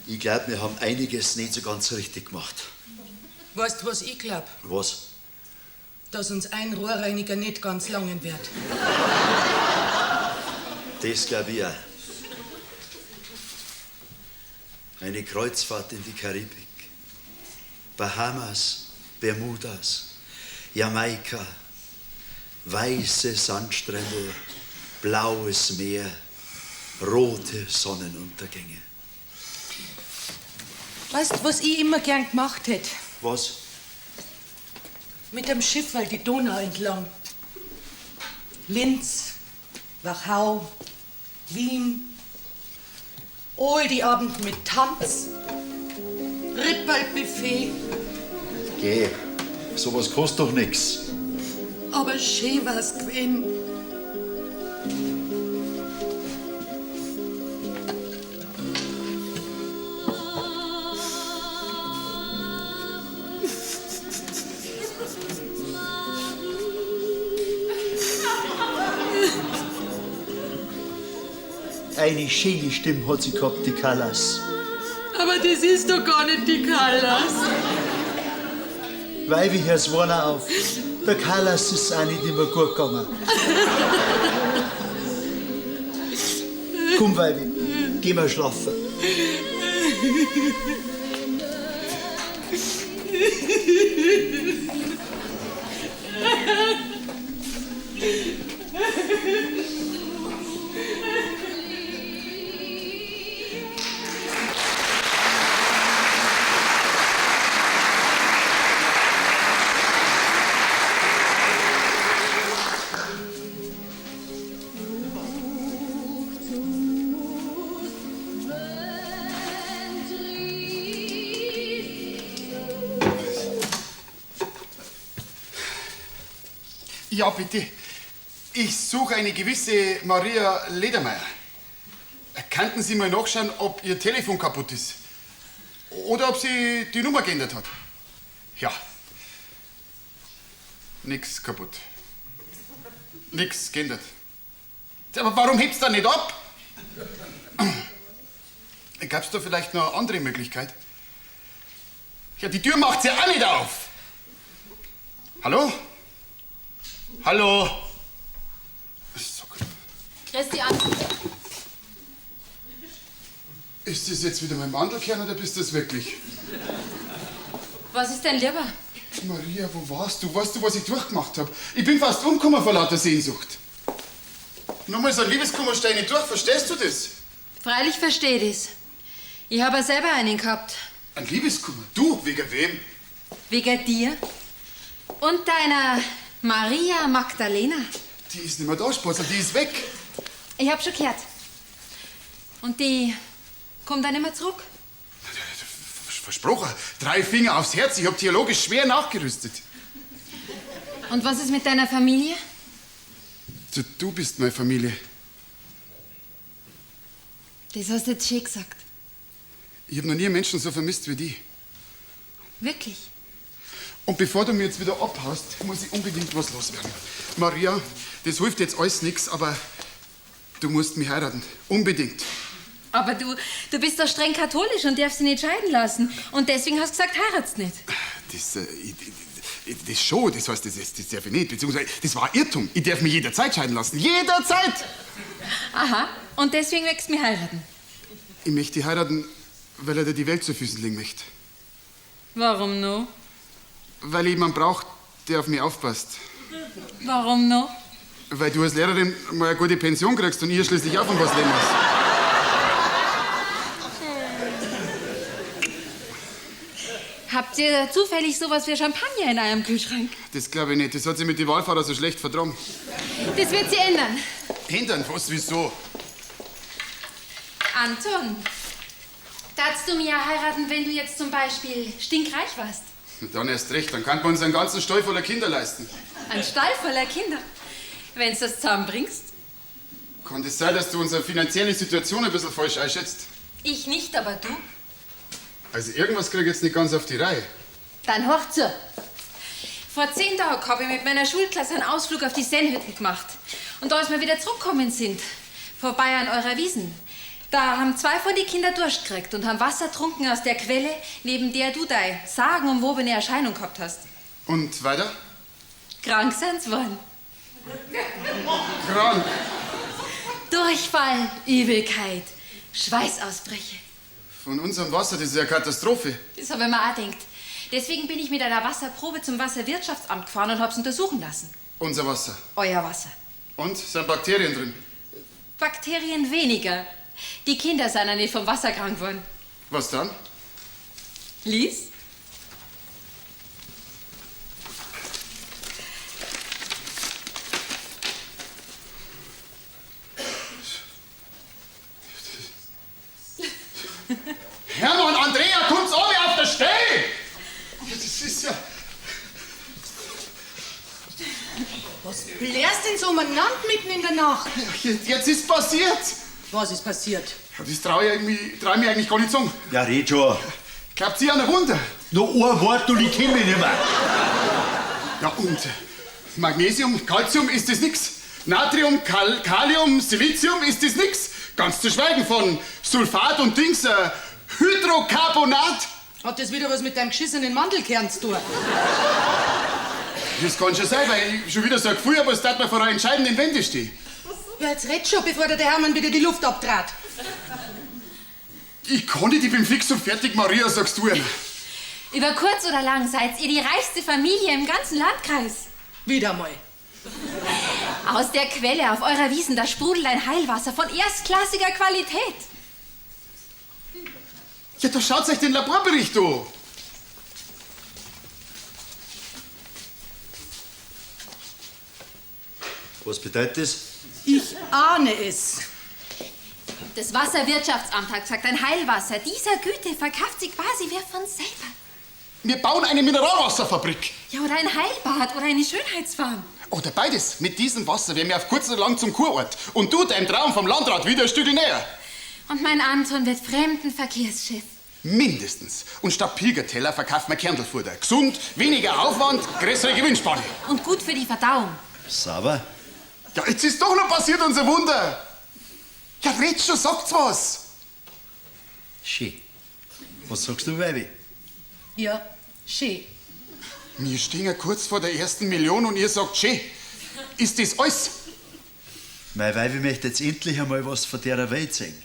Ich glaub, wir haben einiges nicht so ganz richtig gemacht. Weißt du, was ich glaub? Was? Dass uns ein Rohrreiniger nicht ganz langen wird. Das glaub ich auch. Eine Kreuzfahrt in die Karibik. Bahamas, Bermudas, Jamaika. Weiße Sandstrände, blaues Meer, rote Sonnenuntergänge. Weißt du, was ich immer gern gemacht hätte? Was? Mit dem Schiff weil die Donau entlang. Linz, Wachau, Wien. All die Abend mit Tanz, Rippelbuffet. Geh, sowas kostet doch nix. Aber schön war's gewesen. Eine schöne Stimme hat sie gehabt, die Callas. Aber das ist doch gar nicht die Callas. Weil wir hör's Warner auf. Der Callas ist auch nicht immer gut gegangen. Komm, Weibi, geh mal schlafen. Ja, bitte. Ich suche eine gewisse Maria Ledermeier. Könnten Sie mal nachschauen, ob Ihr Telefon kaputt ist? Oder ob sie die Nummer geändert hat? Ja. Nix kaputt. Nix geändert. Aber warum hebt's dann nicht ab? Gab's da vielleicht noch eine andere Möglichkeit? Ja, die Tür macht's ja auch nicht auf. Hallo? Hallo? Christian, Ist das jetzt wieder mein Mandelkern oder bist das wirklich? was ist denn lieber? Maria, wo warst du? Weißt du, was ich durchgemacht habe? Ich bin fast umgekommen vor lauter Sehnsucht. Nur mal so ein Liebeskummer stehe ich nicht durch, verstehst du das? Freilich verstehe ich das. Ich habe ja selber einen gehabt. Ein Liebeskummer? Du? Wegen wem? Wegen dir und deiner Maria Magdalena. Die ist nicht mehr da, Spotzel, die ist weg. Ich hab schon gehört. Und die kommt dann nicht mehr zurück. Versprochen, drei Finger aufs Herz, ich hab theologisch schwer nachgerüstet. Und was ist mit deiner Familie? Du bist meine Familie. Das hast du jetzt schön gesagt. Ich hab noch nie einen Menschen so vermisst wie die. Wirklich? Und bevor du mir jetzt wieder abhaust, muss ich unbedingt was loswerden. Maria, das hilft jetzt alles nix, aber du musst mich heiraten. Unbedingt. Aber du bist doch streng katholisch und darfst dich nicht scheiden lassen. Und deswegen hast du gesagt, heiratst nicht. Das, das schon, das heißt, das darf ich nicht. Beziehungsweise, das war ein Irrtum. Ich darf mich jederzeit scheiden lassen. Jederzeit! Aha, und deswegen möchtest du mich heiraten. Ich möchte dich heiraten, weil er dir die Welt zu Füßen legen möchte. Warum noch? Weil ich jemanden brauche, der auf mich aufpasst. Warum noch? Weil du als Lehrerin mal eine gute Pension kriegst und ihr schließlich auch von was leben muss. Habt ihr zufällig sowas wie Champagner in eurem Kühlschrank? Das glaube ich nicht. Das hat sich mit den Wahlfahrer so schlecht vertragen. Das wird sie ändern. Ändern? Was? Wieso? Anton, darfst du mir heiraten, wenn du jetzt zum Beispiel stinkreich warst? Dann erst recht. Dann kann man uns einen ganzen Stall voller Kinder leisten. Ein Stall voller Kinder. Wenn du das zusammenbringst. Kann das sein, dass du unsere finanzielle Situation ein bisschen falsch einschätzt? Ich nicht, aber du. Also irgendwas krieg ich jetzt nicht ganz auf die Reihe. Dann horch zu. Vor 10 Tagen habe ich mit meiner Schulklasse einen Ausflug auf die Sennhütten gemacht. Und da, als wir wieder zurückgekommen sind, vorbei an eurer Wiesen, da haben 2 von den Kindern Durst gekriegt und haben Wasser getrunken aus der Quelle, neben der du deine sagenumwobene Erscheinung gehabt hast. Und weiter? Krank sind's worden. Krank? Durchfall, Übelkeit, Schweißausbrüche. Von unserem Wasser, das ist ja eine Katastrophe. Das habe ich mir auch gedacht. Deswegen bin ich mit einer Wasserprobe zum Wasserwirtschaftsamt gefahren und hab's untersuchen lassen. Unser Wasser? Euer Wasser. Und? Sind Bakterien drin? Bakterien weniger. Die Kinder sind ja nicht vom Wasser krank geworden. Was dann? Lies? Hermann, Andrea, kommt's alle auf der Stelle! Das ist ja... Was blärst denn so umeinander mitten in der Nacht? Jetzt ist passiert. Was ist passiert? Das trau ich, trau ich mir eigentlich gar nicht sagen. Ja, red schon. Glaubt sie an ein Wunder? Noch ein Wort und ich kenn mich nicht mehr. Ja, und Magnesium, Calcium ist das nix. Natrium, Kalium, Silizium ist das nix. Ganz zu schweigen von Sulfat und Dings, Hydrocarbonat. Hat das wieder was mit deinem geschissenen Mandelkern zu tun? Das kann schon sein, weil ich schon wieder so ein Gefühl habe, als dass man vor einer entscheidenden Wende stehe. Ja, jetzt red schon, bevor der Hermann wieder die Luft abtrat. Ich kann nicht, ich bin fix und fertig, Maria, sagst du einer. Über kurz oder lang seid ihr die reichste Familie im ganzen Landkreis. Wieder mal. Aus der Quelle auf eurer Wiesen, da sprudelt ein Heilwasser von erstklassiger Qualität. Ja, da schaut euch den Laborbericht an. Was bedeutet das? Ich ahne es. Das Wasserwirtschaftsamt hat gesagt, ein Heilwasser dieser Güte verkauft sich quasi wer von selber. Wir bauen eine Mineralwasserfabrik. Ja, oder ein Heilbad oder eine Schönheitsfarm. Oder beides. Mit diesem Wasser wären wir auf kurz oder lang zum Kurort. Und du deinem Traum vom Landrat wieder ein Stück näher. Und mein Anton wird Fremdenverkehrschef. Mindestens. Und statt Pilgerteller verkauft man Kerntelfutter. Gesund, weniger Aufwand, größere Gewinnspanne. Und gut für die Verdauung. Sauber. Ja, jetzt ist doch noch passiert unser Wunder. Ja, red schon, sagt's was. Schön. Was sagst du, Baby? Ja, schön. Wir stehen ja kurz vor der ersten Million und ihr sagt schön. Ist das alles? Mein Weibi möchte jetzt endlich einmal was von der Welt sehen.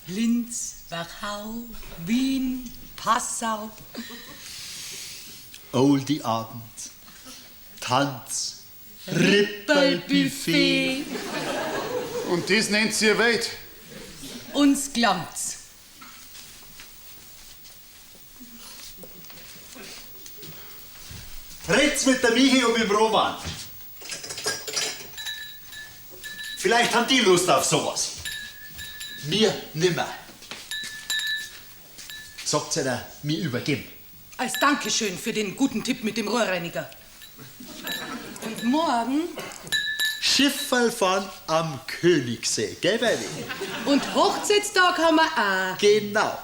Linz, Wachau, Wien, Passau. Oldie Abend, Tanz, Rippelbuffet. Und das nennt ihr Welt? Uns glaubt's. Red's mit der Michi und mit dem Roman. Vielleicht haben die Lust auf sowas. Mir nimmer. Sagt's einer, mir übergeben. Als Dankeschön für den guten Tipp mit dem Rohrreiniger. Und morgen? Schifferl fahren am Königssee, gell, Baby? Und Hochzeitstag haben wir auch. Genau.